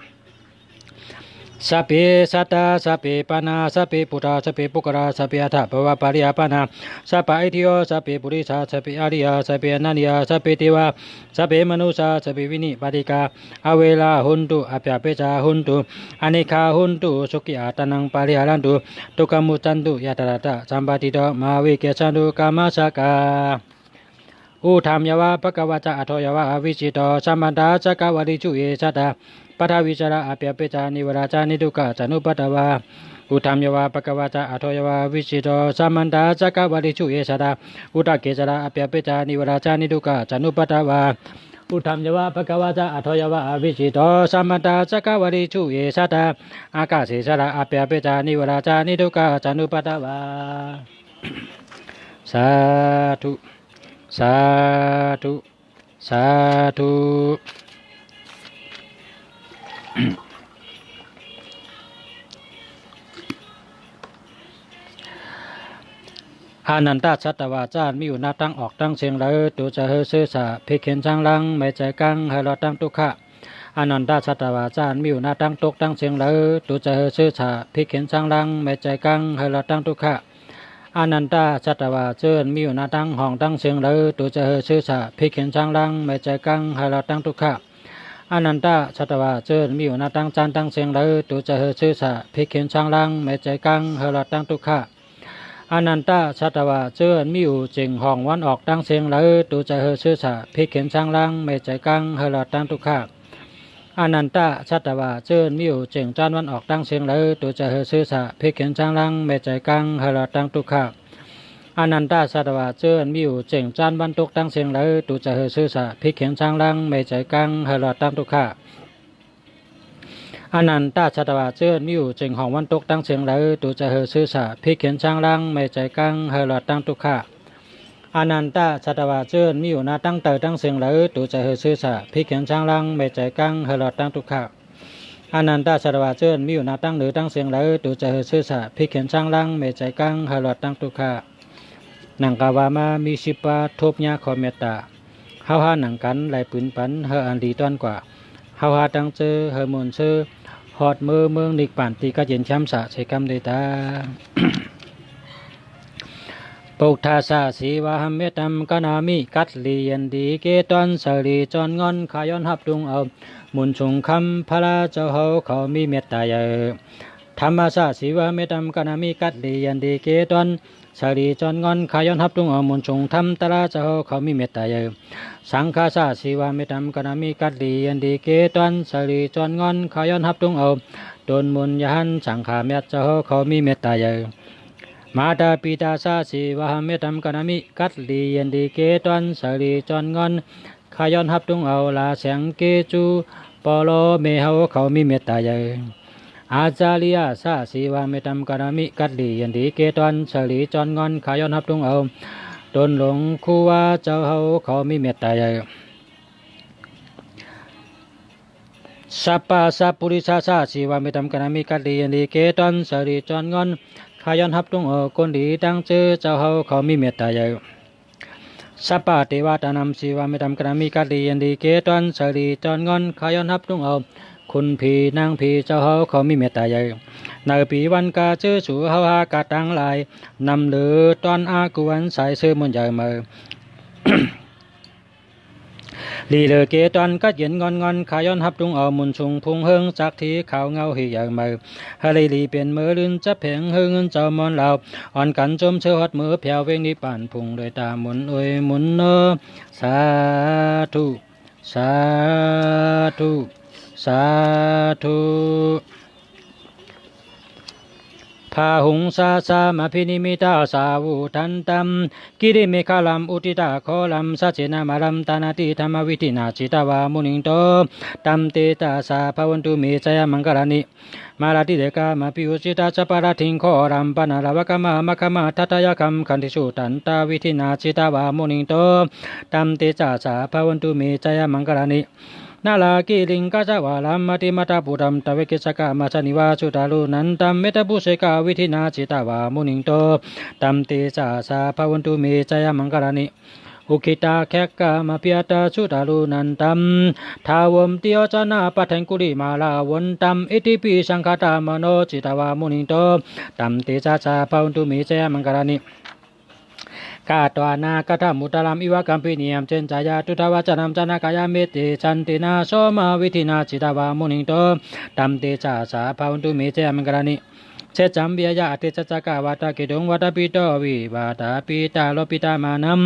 Sabbe sattā, sabbe pāṇā, sabbe bhūtā, sabbe puggalā, sabbe attabhāvapariyāpannā, sabbā itthiyo, sabbe purisā, sabbe ariyā, sabbe anariyā, sabbe devā, sabbe manussā, sabbe vinipātikā, averā hontu, abyāpajjhā hontu, anīghā hontu, sukhī attānaṃ pariharantu, dukkhā muccantu, yathāladdhasampattito mā vigacchantu, kammassakā. Uddhaṃ yāva bhagavā ca adho yāva avicchito samantā cakkavāḷesu icchitā pathavīsarā abyāpajjhā nivārā ca niddukkhā ca anupaddavā. Uddhaṃ yāva bhagavā ca adho yāva avicchito samantā cakkavāḷesu icchitā uddakesarā abyāpajjhā nivārā ca niddukkhā ca anupaddavā. Uddhaṃ yāva bhagavā ca adho yāva avicchito samantā cakkavāḷesu icchitā akāsesarā abyāpajjhā nivārā ca niddukkhā ca anupaddavā. Sādhu, sādhu, sādhu. Anantā sattavā ca มีอยู่นับทั้งออกทั้งเสียงเลย ดูจะหื้อซื่อสัตย์ ภิกขินชังลัง ไม่ใจกัง ให้รอดทั้งทุกขะ Anantā sattavā ca มีอยู่นับทั้งทุกข์ทั้งเสียงเลย ดูจะหื้อซื่อสัตย์ ภิกขินชังลัง ไม่ใจกัง ให้รอดทั้งทุกขะ Anantā sattavā ca มีอยู่นับทั้งห้องทั้งเสียงเลย ดูจะหื้อซื่อสัตย์ ภิกขินชังลัง ไม่ใจกัง ให้รอดทั้งทุกขะ Anantā sattavā ca มีอยู่นับทั้งชั้นทั้งเสียงเลย ดูจะหื้อซื่อสัตย์ ภิกขินชังลัง ไม่ใจกัง ให้รอดทั้งทุกขะ Anantā sattavā ca มีอยู่เจ็งห้องวันออกทั้งเสียงเลย ดูจะหื้อซื่อสัตย์ ภิกขินชังลัง ไม่ใจกัง ให้รอดทั้งทุกขะ Anantā sattavā ca มีอยู่เจ็งชั้นวันออกทั้งเสียงเลย ดูจะหื้อซื่อสัตย์ ภิกขินชังลัง ไม่ใจกัง ให้รอดทั้งทุกขะ Anantā sattavā ca มีอยู่เจ็งชั้นวันทุกข์ทั้งเสียงเลย ดูจะหื้อซื่อสัตย์ ภิกขินชังลัง ไม่ใจกัง ให้รอดทั้งทุกขะ Anantā sattavā ca มีอยู่เจ็งห้องวันทุกข์ทั้งเสียงเลย ดูจะหื้อซื่อสัตย์ ภิกขินชังลัง ไม่ใจกัง ให้รอดทั้งทุกขะ Anantā sattavā ca มีอยู่นับทั้งเต๋อทั้งเสียงเลย ดูจะหื้อซื่อสัตย์ ภิกขินชังลัง ไม่ใจกัง ให้รอดทั้งทุกขะ Anantā sattavā ca มีอยู่นับทั้งเหนือทั้งเสียงเลย ดูจะหื้อซื่อสัตย์ ภิกขินชังลัง ไม่ใจกัง ให้รอดทั้งทุกขะ နံႇၵႃႇဝႃႇမႃး မီးသိပ်းပႃး ထူပ်းၺႃးၶေႃႈမဵတ်ႉတႃႇ ႁဝ်းႁႃးၼင်ႇၵၼ် လႆႈပိုၼ်ပၼ် ႁႂ်ႈဢၼ်လီတွၼ်းၵႂႃႇ ႁဝ်းႁႃးတင်းၸိူဝ်း ႁႂ်ႈမူၼ်ႈသိူဝ်း ႁွတ်ႈမိူဝ်းမိူင်းၼိပ်ႉပၢၼ်ႇ တီႈၵတ်းယဵၼ်ၶျၢမ်းသႃႇ သေၵမ်းလူၺ်ႈတႃႉ။ Buddhassa sevāhamettaṃ karāmi ၵတ်းလီယဵၼ်လီၵႄးတွၼ်း သႂ်ႇလီၸွၼ်ႈငွၼ်း ၶႃႈယွၼ်းႁပ်ႉတုင်းဢဝ် မုၼ်သုင်ၶမ်း ၽြႃးၸဝ်ႈႁဝ်းၶဝ် မီးမဵတ်ႉတႃႇယႂ်ႇ။ Dhammassa sevāhamettaṃ karāmi ၵတ်းလီယဵၼ်လီၵႄးတွၼ်း သႂ်ႇလီၸွၼ်ႈငွၼ်း ၶႃႈယွၼ်းႁပ်ႉတုင်းဢဝ် မုၼ်သုင်ထမ်း တြႃးၸဝ်ႈႁဝ်းၶဝ် မီးမဵတ်ႉတႃႇယႂ်ႇ။ Saṅghassa sevāhamettaṃ karāmi ၵတ်းလီယဵၼ်လီၵႄးတွၼ်း သႂ်ႇလီၸွၼ်ႈငွၼ်း ၶႃႈယွၼ်းႁပ်ႉတုင်းဢဝ် တူၼ်မုၼ်ရႁၢၼ်း သင်ႇၶႃႇမျၢတ်ႈၸဝ်ႈႁဝ်းၶဝ် မီးမဵတ်ႉတႃႇယႂ်ႇ။ Mātāpitassa sevāhamettaṃ karāmi ၵတ်းလီယဵၼ်လီၵႄးတွၼ်း သႂ်ႇလီၸွၼ်ႈငွၼ်း ၶႃႈယွၼ်းႁပ်ႉတုင်းဢဝ် လႃႇသႅင်ၵေးၸူး ပေႃႈလေႃးမႄႈႁဝ်းၶဝ် မီးမဵတ်ႉတႃႇယႂ်ႇ။ Ācariyassa sevāhamettaṃ karāmi ၵတ်းလီယဵၼ်လီၵႄးတွၼ်း သႂ်ႇလီၸွၼ်ႈငွၼ်း ၶႃႈယွၼ်းႁပ်ႉတုင်းဢဝ် တူၼ်လူင်ၶူးဝႃးၸဝ်ႈႁဝ်းၶဝ် မီးမဵတ်ႉတႃႇယႂ်ႇ။ Sabbasatpurishassa sevāhamettaṃ karāmi ၵတ်းလီယဵၼ်လီၵႄးတွၼ်း သႂ်ႇလီၸွၼ်ႈငွၼ်း ၶႃႈယွၼ်းႁပ်ႉတုင်းဢဝ် ၵူၼ်းလီတင်းၸိူဝ်း ၸဝ်ႈႁဝ်းၶဝ် မီးမဵတ်ႉတႃႇယႂ်ႇ။ Sabbadevatānaṃ sevāhamettaṃ karāmi ၵတ်းလီယဵၼ်လီၵႄးတွၼ်း သႂ်ႇလီၸွၼ်ႈငွၼ်း ၶႃႈယွၼ်းႁပ်ႉတုင်းဢဝ် ၶုၼ်ၽီၼၢင်းၽီၸဝ်ႈႁဝ်းၶဝ် မီးမဵတ်ႉတႃႇယႂ်ႇ။ ၼႂ်းပီဝၼ်းၵႃႈၸိူဝ်း သူႁဝ်းႁႃးၵႃႈတင်းလၢႆ ၼမ်လိူဝ်တွၼ်းဢၵူႈဝၼ်း သၢႆသိူဝ်းမူၼ်ႈယႂ်ႇမႂ်ႇ လီလိူဝ်ၵႄးတွၼ်း ၵတ်းယဵၼ်ငွၼ်းငွၼ်း ၶႃႈယွၼ်းႁပ်ႉတုင်းဢဝ် မုၼ်သုင်ၽုင်းႁိူင်း ၸၢၵ်ႈထီးၶၢဝ်ငဝ်းႁဵၵ်ႈယႂ်ႇမႂ်ႇ ႁႂ်ႈလီလီပဵၼ်မိူဝ်းလိုၼ်း ၸပ်းၽႅင်ႁိူဝ်းငိုၼ်းၸဝ်ႈမွၼ်းလၢဝ် ဢွၼ်ၵၼ်ၸူမ်းသိူဝ်းႁွတ်ႈမိူဝ်း ၽႅဝ်ဝဵင်းၼိပ်ႉပၢၼ်ႇ ၽုင်ႇလူၺ်ႈတႃႇမုၼ်ဢူၺ်းမုၼ်ၼေႃႈ။ သႃႇထူႉ သႃႇထူႉ သႃႇထူႉ။ Bāhuṃ sahassamabhinimmitasāvudhantaṃ, girimekhalaṃ uditaghoraṃ, sasenamāraṃ dānādidhammavidhinā jitavā munindo, taṃ tejasā bhavatu me jayamaṅgalāni. Mārātirekamabhiyujjhitasabbarattiṃ, ghorampanāḷavakamakkhamathaddhayakkhaṃ, khantīsudantavidhinā jitavā munindo, taṃ tejasā bhavatu me jayamaṅgalāni. Nāḷāgiriṃ gajavaraṃ atimattabhūtaṃ, dāvaggicakkamasanīva sudāruṇantaṃ, mettambusekavidhinā jitavā munindo, taṃ tejasā bhavatu me jayamaṅgalāni. Ukkhittakhaggamabhiyantā sudāruṇantaṃ, dhāvantiyojanapathaṅgulimālavantaṃ, iddhībhisaṅkhatamano jitavā munindo, taṃ tejasā bhavatu me jayamaṅgalāni. Katvāna kaṭṭhamudaraṃ iva gabbhinīyā, ciñcāya duṭṭhavacanaṃ janakāyamete, santena somavidhinā jitavā munindo, taṃ tejasā bhavatu me jayamaṅgalāni. Saccaṃ vihāya atisaccakavādaketuṃ, vādābhiropitamanaṃ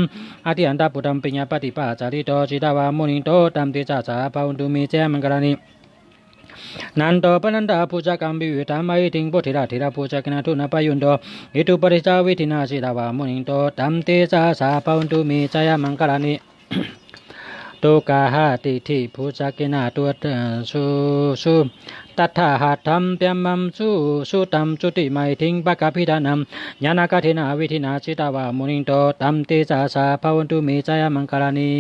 atiandhabhūtaṃ, paññāpadīpajalito jitavā munindo, taṃ tejasā bhavatu me jayamaṅgalāni. Nandopanandabhujagaṃ vibudhaṃ mahiddhiṃ, puttadārābhujagena duṭṭhabbāyuṇdo, iddhūpadesavidhinā jitavā munindo, taṃ tejasā bhavatu me jayamaṅgalāni. Duggāhadiṭṭhibhujagena duṭṭhasu- sudaṭṭhahatthaṃ, brahmaṃ visuddhaṃ jotimiddhiṃ, pakkābhidhānaṃ ñāṇāgadena vidhinā jitavā munindo, taṃ tejasā bhavatu me jayamaṅgalāni.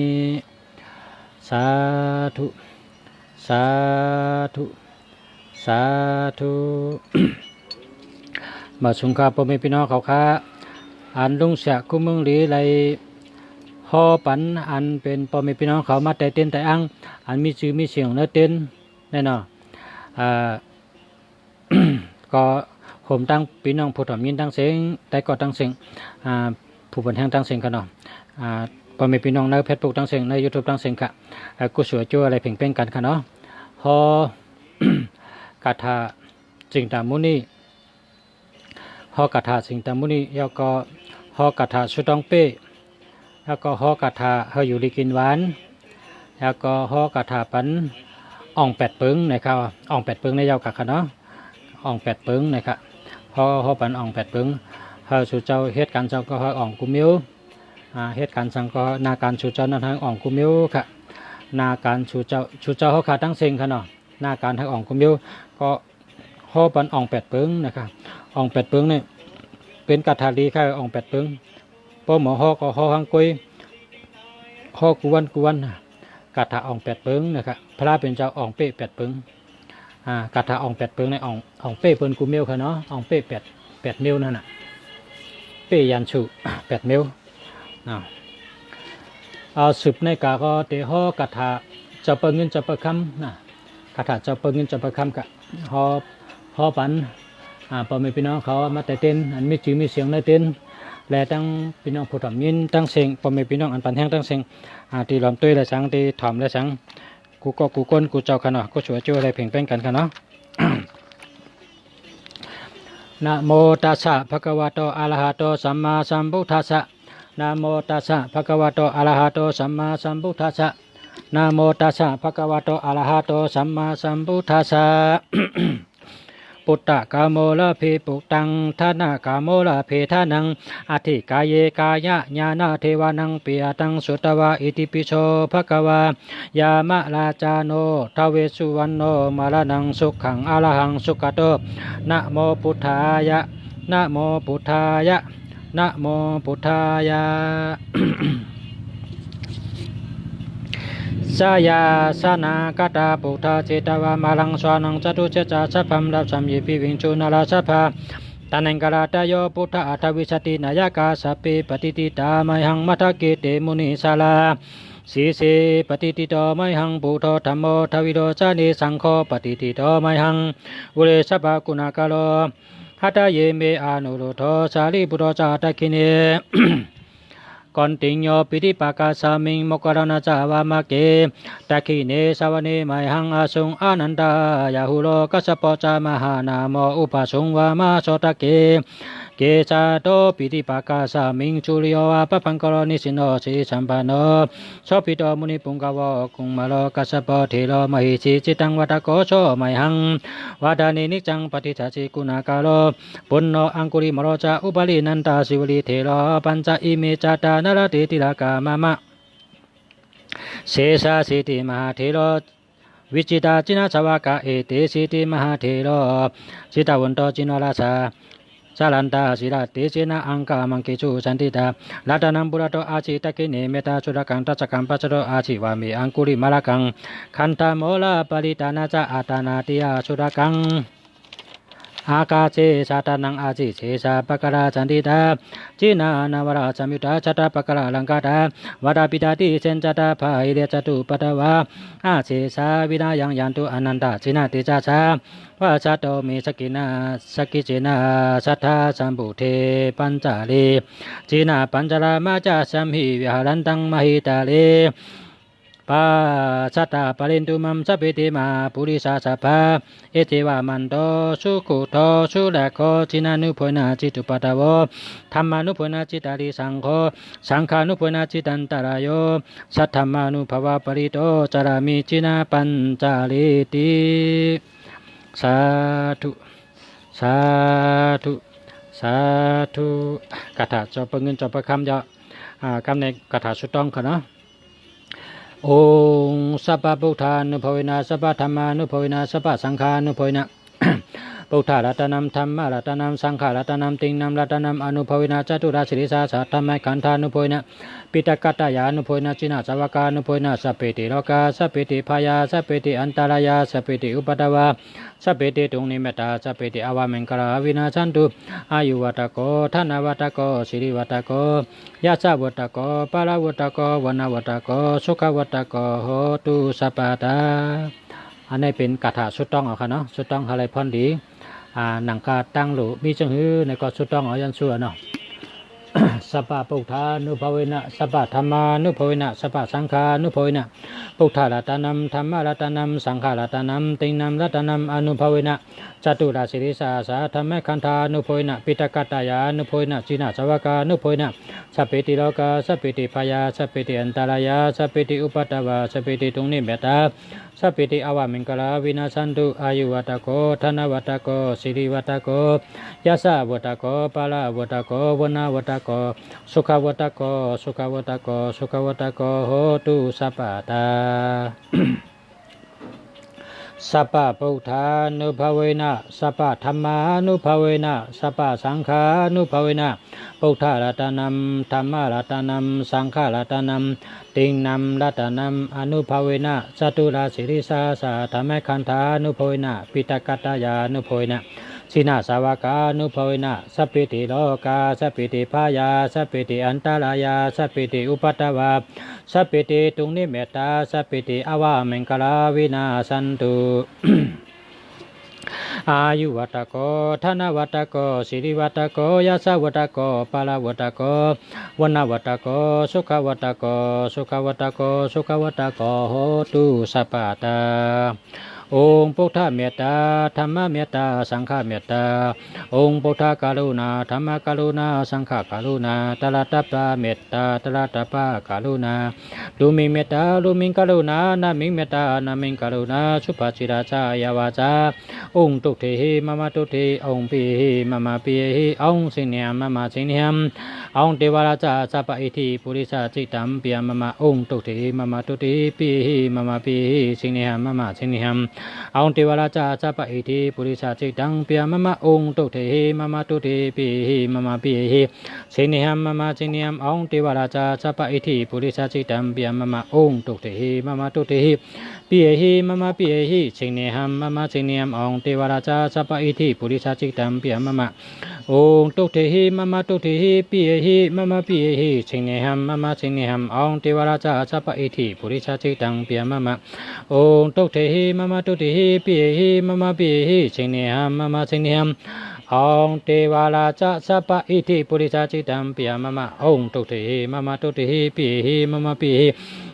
Sādhu, sādhu, sādhu. ມາສູງຄ່າ ພໍ່ແມ່ພີ່ນ້ອງເຂົາຂ້າ ອັນລຸງເສຍ ຄູເມືອງຫຼີ ໄດ້ຫໍ່ປັນ ອັນເປັນພໍ່ແມ່ພີ່ນ້ອງເຂົາມາແຕ່ເຕັນແຕ່ອັງ ອັນມີຊື່ມີສຽງໃນເຕັນແນ່ນອນ ອ່າ ກໍໂຮມທັງພີ່ນ້ອງຜູ້ຖອມຍິນທັງເສັງ ແຕ່ກໍທັງເສັງ ອ່າ ຜູ້ເປັນແຮງທັງເສັງກັນເນາະ ອ່າ ພໍ່ແມ່ພີ່ນ້ອງໃນເຟສບຸກທັງເສັງ ໃນຢູທູບທັງເສັງກະ ອ່າ ກຸສົລຈຸອາໄລເພງເປັນກັນກະເນາະ ຫໍ່ກາຖາ ຊິນຕະມຸນີ ຫໍ່ກາຖາ ຊິນຕະມຸນີ ແລ້ວກໍຫໍ່ກາຖາ ສຸດຕອງເປ້ ແລ້ວກໍຫໍ່ກາຖາ ໃຫ້ຢູ່ດີກິນຫວານ ແລ້ວກໍຫໍ່ກາຖາ ປັນອ່ອງແປດເປິງນະຄັບ ອ່ອງແປດເປິງໃນເຈົ້າກະຂະເນາະ ອ່ອງແປດເປິງນະຄັບ ຫໍ່ ຫໍ່ປັນອ່ອງແປດເປິງ ໃຫ້ສູ່ເຈົ້າເຮັດການສັງກໍໃຫ້ອ່ອງກູເມວ ອ່າ ເຮັດການສັງກໍໜ້າການສູ່ເຈົ້ານັ້ນໃຫ້ອ່ອງກູເມວຂະ ໜ້າການສູ່ເຈົ້າ ສູ່ເຈົ້າເຮົາຂະທັງເສັງຂະເນາະ ໜ້າການໃຫ້ອ່ອງກູເມວ ກໍຫໍ່ປັນອ່ອງແປດເປິງນະຄັບ ອ່ອງແປດເປິງນີ້ ເປັນກາຖາລີຂະ ອ່ອງແປດເປິງ ພໍໝໍຫໍ່ກໍຫໍ່ຮັງກົຍ ຫໍ່ກູວັນ ກູວັນ ກາຖາອ່ອງແປດເປິງນະຄັບ ພະເປັນເຈົ້າອ່ອງເປ້ແປດເປິງ ອ່າ ກາຖາອ່ອງແປດເປິງໃນອ່ອງ ອ່ອງເປ້ເພິ່ນກູເມວຂະເນາະ ອ່ອງເປ້ແປດ ແປດເມວນັ້ນນະ ເປ້ຍັນຊຸແປດເມວ ເນາະ ເອົາ ສືບໃນກະກໍເຕຫໍ່ກາຖາ ເຈົ້າປຶ້ງເງິນເຈົ້າປຶ້ງຄຳນະ ກາຖາເຈົ້າປຶ້ງເງິນເຈົ້າປຶ້ງຄຳກະ ຫໍ່ ຫໍ່ປັນ ອ່າ ພໍ່ແມ່ພີ່ນ້ອງເຂົາມາແຕ່ເຕັນ ອັນມີຊື່ມີສຽງໃນເຕັນ ແລະ ທັງພີ່ນ້ອງຜູ້ຖອມຍິນທັງເສັງ ພໍ່ແມ່ພີ່ນ້ອງອັນປັນແຮງທັງເສັງ ອ່າ ທີ່ລວມຕຸ້ຍແລະສັງ ທີ່ຖອມແລະສັງ ກູກໍກູຄົນກູເຈົ້າຂະເນາະ ກຸສົລຈຸອາໄລເພງເປັນກັນຂະເນາະ Namo tassa bhagavato arahato sammāsambuddhassa. Namo tassa bhagavato arahato sammāsambuddhassa. Namo tassa bhagavato arahato sammāsambuddhassa. Puttakāmo labhe puttaṃ, dhanakāmo labhe dhanaṃ, atthi kāye kāyañāṇadevanāṃ piyataṃ sutvā, itipi so bhagavā yamarājāno dvesuvanno maraṇaṃ sukhaṃ arahaṃ sugato. Namo buddhāya, namo buddhāya, namo buddhāya. Jayāsanākatā buddhā jetvā māraṃ savāhanaṃ, catusaccāsabhaṃ rasaṃ ye piviṃsu narāsabhā. Taṇhaṅkarādayo buddhā aṭṭhavīsati nāyakā, sabbe patiṭṭhitā mayhaṃ matthake te munissarā. Sīse patiṭṭhito mayhaṃ buddho dhammo dvilocane, saṅgho patiṭṭhito mayhaṃ ure sabbaguṇākaro. Hadaye me anuruddho sārīputto ca dakkhiṇe, koṇḍañño piṭṭhibhāgasmiṃ moggallāna ca vāmake. Dakkhiṇe savane mayhaṃ āsuṃ ānandarāhulā, kassapo ca mahānāmo ubhāsuṃ vāmasotake. Kesato piṭṭhibhāgasmiṃ suriyo va pabhaṅkaro, nisinno sirisampanno sobhito munipuṅgavo. Kumāro kassapo thero mahesī cittaṃ vadako so mayhaṃ, vadane niccaṃ patiṭṭhāsi guṇākaro. Puṇṇo aṅgulimālo ca upālī nandasīvalī, therā pañca ime jātā nalāṭe tilakā mama. Sesāsīti mahātherā vijitā jinasāvakā, etesīti mahātherā jitavanto jinorasā, jalantā sīlatejena aṅgamaṅgesu saṇṭhitā. Ratanaṃ purato āsi dakkhiṇe mettasuttakaṃ, dhajaggaṃ pacchato āsi vāme aṅgulimālakaṃ. Khandhamoraparittaṇañca āṭānāṭiyasuttakaṃ. Ākāse chadanaṃ āsi sesā pākārā saṇṭhitā, jinānāvara saṃyuttā sattappākāralaṅkatā, vātapittādisañjātā bāhirajjhattupaddavā, asesā vinayaṃ yantu anantajinatejasā. Vasato me sakiccena, sakiccena sadā sambuddhe pañjare, jinapañjaramajjhamhi viharantaṃ mahītale. Passaddapālentu maṃ sabbe te mahāpurisāsabhā. Iccevamanto sugutto surakkho, jinānubhāvena jitupaddavo, dhammānubhāvena jitārisaṅgho, saṅghānubhāvena jitantarāyo, saddhammānubhāvapālito carāmi jinapañjareti. Sādhu, sādhu, sādhu. คาถาจบเป๋าเงินจบเป๋าคำ เจ้า อ่า กำเนิดคาถาสุดท้องเขาเนาะ Om sabbabuddhānubhāvena sabbadhammānubhāvena sabbasaṅghānubhāvena buddharatanaṃ dhammaratanaṃ saṅgharatanaṃ tiṇṇaṃ ratanānaṃ ānubhāvena caturāsītisahassadhammakkhandhānubhāvena piṭakattayānubhāvena jinasāvakānubhāvena sabbete rogā sabbete bhayā sabbete antarāyā sabbete upaddavā sabbete dunnimittā sabbete avamaṅgalā vinassantu. Āyuvaḍḍhako dhanavaḍḍhako sirivaḍḍhako yasavaḍḍhako balavaḍḍhako vaṇṇavaḍḍhako sukhavaḍḍhako hotu sabbadā. อันนี้เป็นคาถาสุดท้องเอาค่ะเนาะ สุดท้องอะไรพรดี อ่า หนังคาตั้งหลูมีจังหื้อในก็สุดท้องเอายันสัวเนาะ Sabbabuddhānubhāvena sabbadhammānubhāvena sabbasaṅghānubhāvena buddharatanaṃ dhammaratanaṃ saṅgharatanaṃ tiṇṇaṃ ratanānaṃ ānubhāvena caturāsītisahassadhammakkhandhānubhāvena piṭakattayānubhāvena jinasāvakānubhāvena sabbete rogā sabbete bhayā sabbete antarāyā sabbete upaddavā sabbete dunnimittā sabbete avamaṅgalā vinassantu. Āyuvaḍḍhako dhanavaḍḍhako sirivaḍḍhako yasavaḍḍhako balavaḍḍhako vaṇṇavaḍḍhako sukhavaḍḍhako sukhavaḍḍhako sukhavaḍḍhako hotu sabbadā. Sabbabuddhānubhāvena sabbadhammānubhāvena sabbasaṅghānubhāvena buddharatanaṃ dhammaratanaṃ saṅgharatanaṃ tiṇṇaṃ ratanānaṃ ānubhāvena caturāsītisahassadhammakkhandhānubhāvena piṭakattayānubhāvena jinasāvakānubhāvena sabbete rogā sabbete bhayā sabbete antarāyā sabbete upaddavā sabbete dunnimittā sabbete avamaṅgalā vinassantu. Āyuvaḍḍhako dhanavaḍḍhako sirivaḍḍhako yasavaḍḍhako balavaḍḍhako vaṇṇavaḍḍhako sukhavaḍḍhako sukhavaḍḍhako sukhavaḍḍhako hotu sabbadā. Om buddhamettā dhammāmettā saṅghamettā. Om buddhakaruṇā dhammakaruṇā saṅghakaruṇā tatra tappa mettā tatra tappa karuṇā. Tumhiṃ mettā tumhiṃ karuṇā anamhiṃ mettā anamhiṃ karuṇā subhāsitā ca āyā vācā. Om tuṭṭhiṃ mama tuṭṭhiṃ om piyehi mama piyehi om sinehaṃ mama sinehaṃ om devarājasabbaītipurisacittampi mama. Om tuṭṭhiṃ mama tuṭṭhiṃ piyehi mama piyehi sinehaṃ mama sinehaṃ om devarājasabbaītipurisacittampi mama. Om tuṭṭhiṃ mama tuṭṭhiṃ piyehi mama piyehi sinehaṃ mama sinehaṃ om devarājasabbaītipurisacittampi mama. Om tuṭṭhiṃ mama tuṭṭhiṃ piyehi mama piyehi sinehaṃ mama sinehaṃ om devarājasabbaītipurisacittampi mama. Om tuṭṭhiṃ mama tuṭṭhiṃ piyehi mama piyehi sinehaṃ mama sinehaṃ om devarājasabbaītipurisacittampi mama. Om tuṭṭhiṃ mama tuṭṭhiṃ piyehi mama piyehi sinehaṃ mama sinehaṃ om devarājasabbaītipurisacittampi mama. Om tuṭṭhiṃ mama tuṭṭhiṃ piyehi mama piyehi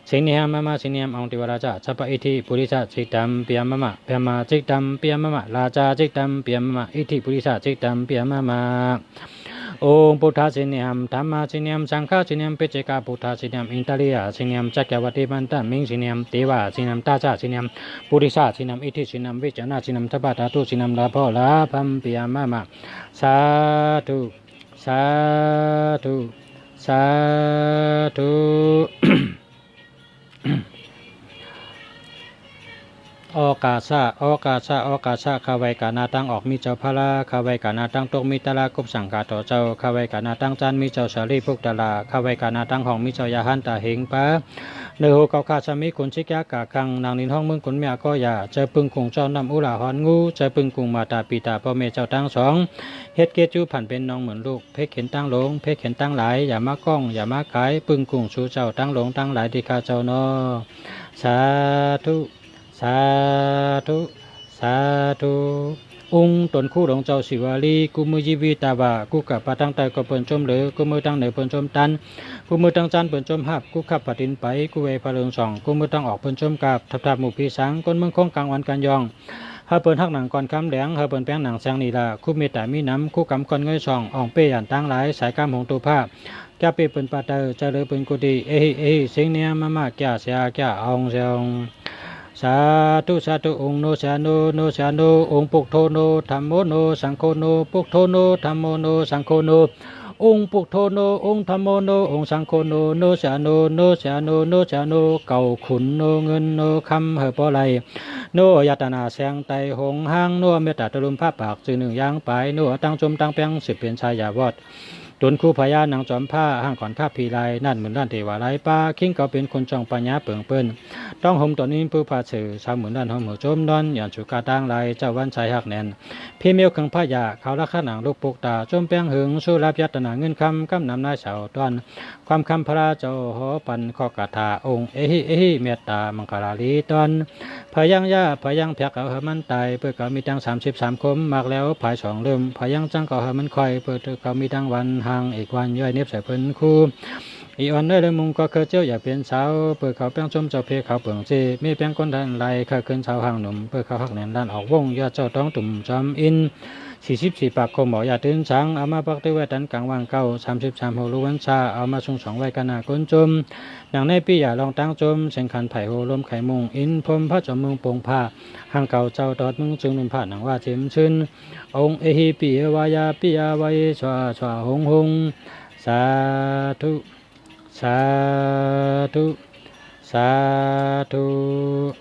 sinehaṃ mama sinehaṃ om devarājasabbaītipurisacittampi mama. Brahmacittampi mama rājacittampi mama ītipurisacittampi mama. Om buddhasinehaṃ dhammasinehaṃ saṅghasinehaṃ paccekabuddhasinehaṃ indriyasinehaṃ cakkavātipaddānaṃ sinehaṃ devasinehaṃ dasasinehaṃ purisasinehaṃ ītisinehaṃ vicaranasinehaṃ sabbadhātusinehaṃ labhalabhampi mama. Sādhu, sādhu, sādhu. Okāsa, okāsa, okāsa, ข้าไหว้กานาตังออกมีเจ้าพระ ข้าไหว้กานาตังตกมีตระ กบสังฆาโตเจ้า ข้าไหว้กานาตังจานมีเจ้าสารีบุตร ข้าไหว้กานาตังห้องมีเจ้ายาหันตาเหงปา ၼိူဝ်ႁူဝ်ၵဝ်ၶႃႈ သႃႇမီႇၶုၼ်သိၵျႃးၵႃႇၶင်ႇ ၼင်ႇလိၼ်ႁွင်းမိူင်းၵုၼ်မျႃႉၵေႃႈယႃႇ၊ ၸႂ်ပိုင်ႈၵုင်ႇၸဝ်ႈၼမ်ႉဢူးရႃႇႁွၼ်ငူး၊ ၸႂ်ပိုင်ႈၵုင်ႇမႃႇတႃႇပိတႃႇ ပေႃႈမႄႈၸဝ်ႈတင်းသွင်၊ ႁဵတ်းၵေးၸူးၽၼ်းပဵၼ်ၼွင်မိုၼ်ႇလုၵ်ႈ၊ ၽေးၶဵၼ်တၢင်းလူင် ၽေးၶဵၼ်တၢင်းလၢႆ ယႃႇမႃးၵွင်ႉ ယႃႇမႃးၵၢႆ၊ ပိုင်ႈၵုင်ႇသူၸဝ်ႈတင်းလူင်တင်းလၢႆ တီႈၶႃႈၸဝ်ႈၼေႃႈ။ သႃႇထု သႃႇထု သႃႇထု။ ဢုင်ႇ တူၼ်ၶူးလူင်ၸဝ်ႈသီႇဝလီး၊ ၵူႈမိုဝ်းယိပ်းဝီးတႃႇဝႃႇ၊ ၵူႈၵႃႇပႃႈတၢင်းတႂ်ႈၵေႃႈ ပိူၼ်ႈၸူမ်းလိူဝ်၊ ၵူႈမိုဝ်းတၢင်းၼိူဝ် ပိူၼ်ႈၸူမ်းတၼ်း၊ ၵူႈမိုဝ်းတၢင်းၸၢၼ်း ပိူၼ်ႈၸူမ်းႁပ်ႉ၊ ၵူႈၶပ်ႉၽႃႇတိၼ်ပႆ၊ ၵူႈဝႆႈၽႃႈလိူင်သွင်ႇ၊ ၵူႈမိုဝ်းတၢင်းဢွၵ်ႇ ပိူၼ်ႈၸူမ်းၵၢပ်ႈ၊ ထပ်းထပ်းမူႇၽီသၢင် ၵူၼ်းမိူင်းၶူင်း ၵၢင်ဝၢၼ်ႈၵၢင်ယွင်ႈ၊ ႁႂ်ႈပိူၼ်ႈႁၵ်းၼင်ႇၵွၼ်ႈၶမ်းလႅင်၊ ႁႂ်ႈပိူၼ်ႈပႅင်းၼင်ႇသႅင်ၼီႇလႃႇ၊ ၵူႈမဵတ်ႉတႃႇမီးၼမ်၊ ၵူႈၵမ်ၵွၼ်ႇငွႆးသွင်ႇ၊ ဢွင်ႇပေႉယၢၼ်ႇတၢင်းလၢႆ၊ သၢႆၵႂၢမ်းႁူင်တူဝ်ၽႃႉ ၵျႃႉပေႉပိူၼ်ႈပႃႈတႂ်ႈ၊ ၸႂ်လိူဝ်ပိူၼ်ႈၵူႈတီႈ၊ ဢေးႁိ ဢေးႁိ သဵင်ၼႆႉ မႃးမႃး ၵျႃႉသျႃး ၵျႃႉဢွင်ႇသဵင်ႈ။ သႃႇထု သႃႇထု။ ဢုင်ႇ ၼူဝ်းသျႃးၼူဝ်း ၼူဝ်းသျႃးၼူဝ်း၊ ဢုင်ႇ ပုတ်ႉထေႃးၼူဝ်း ထမ်ႇမေႃးၼူဝ်း သင်ႇၶေႃးၼူဝ်း၊ ပုတ်ႉထေႃးၼူဝ်း ထမ်ႇမေႃးၼူဝ်း သင်ႇၶေႃးၼူဝ်း၊ ဢုင်ႇ ပုတ်ႉထေႃးၼူဝ်း ဢုင်ႇ ထမ်ႇမေႃးၼူဝ်း ဢုင်ႇ သင်ႇၶေႃးၼူဝ်း၊ ၼူဝ်းသျႃးၼူဝ်း ၼူဝ်းသျႃးၼူဝ်း ၼူဝ်းသျႃးၼူဝ်း။ ၵဝ်ႇၶုၼ်ၼူဝ်း ငိုၼ်းၼူဝ်းၶမ်း ႁႂ်ႈပေႃးလႆႈ၊ ၼူဝ်းဢဝ်ယတၼႃႇ သႅင်တႂ်ႈႁူင်ႁၢင်း၊ ၼူဝ်းဢဝ်မဵတ်ႉတႃႇ တူၺ်းလုမ်ႈၾႃႉပၢၵ်ႇ ၸိုဝ်ႈၼိုင်ႈယၢင်းပၢႆ၊ ၼူဝ်းဢဝ်တၢင်းၸူမ်းတၢင်းပႅင်း သိုပ်ႇပဵၼ်သၢႆယႃႇဝွတ်ႈ တူၼ်ၶူးၽယႃး ၼင်ႈၸွမ်ၽႃႉ ႁၢင်ႈၵွၼ်ႇၶႃႈၽီလၢႆ၊ ၼၢၼ်ႉမိုၼ်ႇလၢၼ်ႉ တေႇဝႃႇလၢႆပႃး၊ ၶိင်းၵဝ်ပဵၼ်ၶုၼ်ၸွင်ႇ ပၺ်ႇၺႃႇပိူင်ႇပိူၼ်ႈ၊ တွင်းႁူမ်ႈတွၼ်ႈၼိၼ်း ပုပ်ႉပႃႇသိူဝ်ႇ၊ သၢဝ်မိုၼ်ႇလၢၼ်ႉ ႁူမ်ႈႁူဝ်ၸူမ်းၼွၼ်း၊ ယွၼ်ႉသူႇၵႃႈတၢင်းလၢႆ၊ ၸဝ်ႈဝၼ်းသၢႆႁၵ်ႉၼႅၼ်ႈ ၽေးမဵဝ်းၶိူင်ႈၽယႃႇ၊ ၶဝ်လၵ်းၶၵ်းၼင်ႇ လုၵ်ႈပုတ်ႉတႃႇ၊ ၸူမ်းပႅင်းႁိုင် သူးလပ်းယတၼႃႇငိုၼ်းၶမ်း၊ ၵမ်ႈၼမ်ၼၢႆးသၢဝ်တွၼ်း ၵႂၢမ်းၶမ်းၽြႃးၸဝ်ႈ ႁေႃးပၼ်ၶေႃႈၵႃႇထႃႇ၊ ဢုင်ႇ ဢေးႁိ ဢေးႁိ မဵတ်ႉတႃႇ မင်ႇၵလႃႇလီတွၼ်း။ ၽယင်းယႃႉ ၽယင်းၽႅၵ်ႇ ဢဝ်ႁႂ်ႈမၼ်းတၢႆ၊ ပိူဝ်ႈၵဝ်မီးတင်းသၢမ်သိပ်းသၢမ်ၶူမ်း၊ မၢၵ်ႈလႅဝ်ၽၢႆသွင်လိူမ်ႈ၊ ၽယင်းၸင်းၵေႃႈ ႁႂ်ႈမၼ်းၶွႆႈ၊ ပိူဝ်ႈၵဝ်မီးတင်းဝၼ်းႁၢင်ႈ၊ ဢိၵ်ႇဝၼ်းယွႆႈၼဵပ်းသႂ်ႇပိူၼ်ႈၶူး၊ ဢီႈဢွၼ်ႇၼႆႉ လိူင်ႈမုင်ႈၵေႃႈ ၶႂ်ႈၸဵဝ်းယႂ်ႇပဵၼ်သၢဝ်၊ ပိူဝ်ႈၵဝ်ပႅင်းၸူမ်းၸဝ်ႈၽေးၶဝ်ပိူင်ႇၸေး၊ မႄးပႅင်းၵူၼ်းထၢၼ်ႈလႆႈ ၶႂ်ႈၶိုၼ်းသၢဝ်ႁၢင်ႈၼုမ်ႇ၊ ပိူဝ်ႈၵဝ်ႁၵ်ႉၼႅၼ်ႈလၢၼ်ႉဢွၵ်ႇဝူင်ႈ၊ ယွတ်ႈၸဝ်ႈတွင်းတုမ်ႇၸွမ်ဢိၼ်း သီႇသိပ်းသီႇပၢၵ်ႇၶူမ်း မေႃယႃႉတိုၼ်းသၢင်၊ ဢဝ်မႃးပၵ်းတႄႉဝႆႉ တၼ်းၵၢင်ဝၢင်းၵဝ်ႈ၊ သၢမ်သိပ်းသၢမ်ႁူဝ် လုၵ်ႈဝၼ်းသႃႇ၊ ဢဝ်မႃးသုင်ႇသွင်ႇဝႆႉ ၵႃႈၼႃႈၵူၼ်းၸူမ်း၊ ၼင်ႇၼႆ ပီႈယႃႇလွင်ႈတၢင်းၸူမ်း၊ သဵင်ၶၼ်ၽၢႆႇႁူဝ် လူမ်းၶႆႇမုင်ႈ၊ ဢိၼ်းၽူမ်ႇၽြႃးၸွမ်မိူင်း ပူင်ၽႃႉ ႁၢင်ႈၵဝ်ႇၸဝ်ႈ တွတ်ႇမိူင်းၸိုင်ႈ ၼုမ်ႇၽႃႉ ၼင်ႇဝႃႈၸဵမ်သိုၼ်း၊ ဢုင်ႇ ဢေးႁိ ပီႇယေႇဝႃႇယႃႇ ပီႇယႃႇဝႃႇယေႇ သႂႃႇ သႂႃႇ ႁုင်ႇ ႁုင်ႇ။ သႃႇထု သႃႇထု သႃႇထု။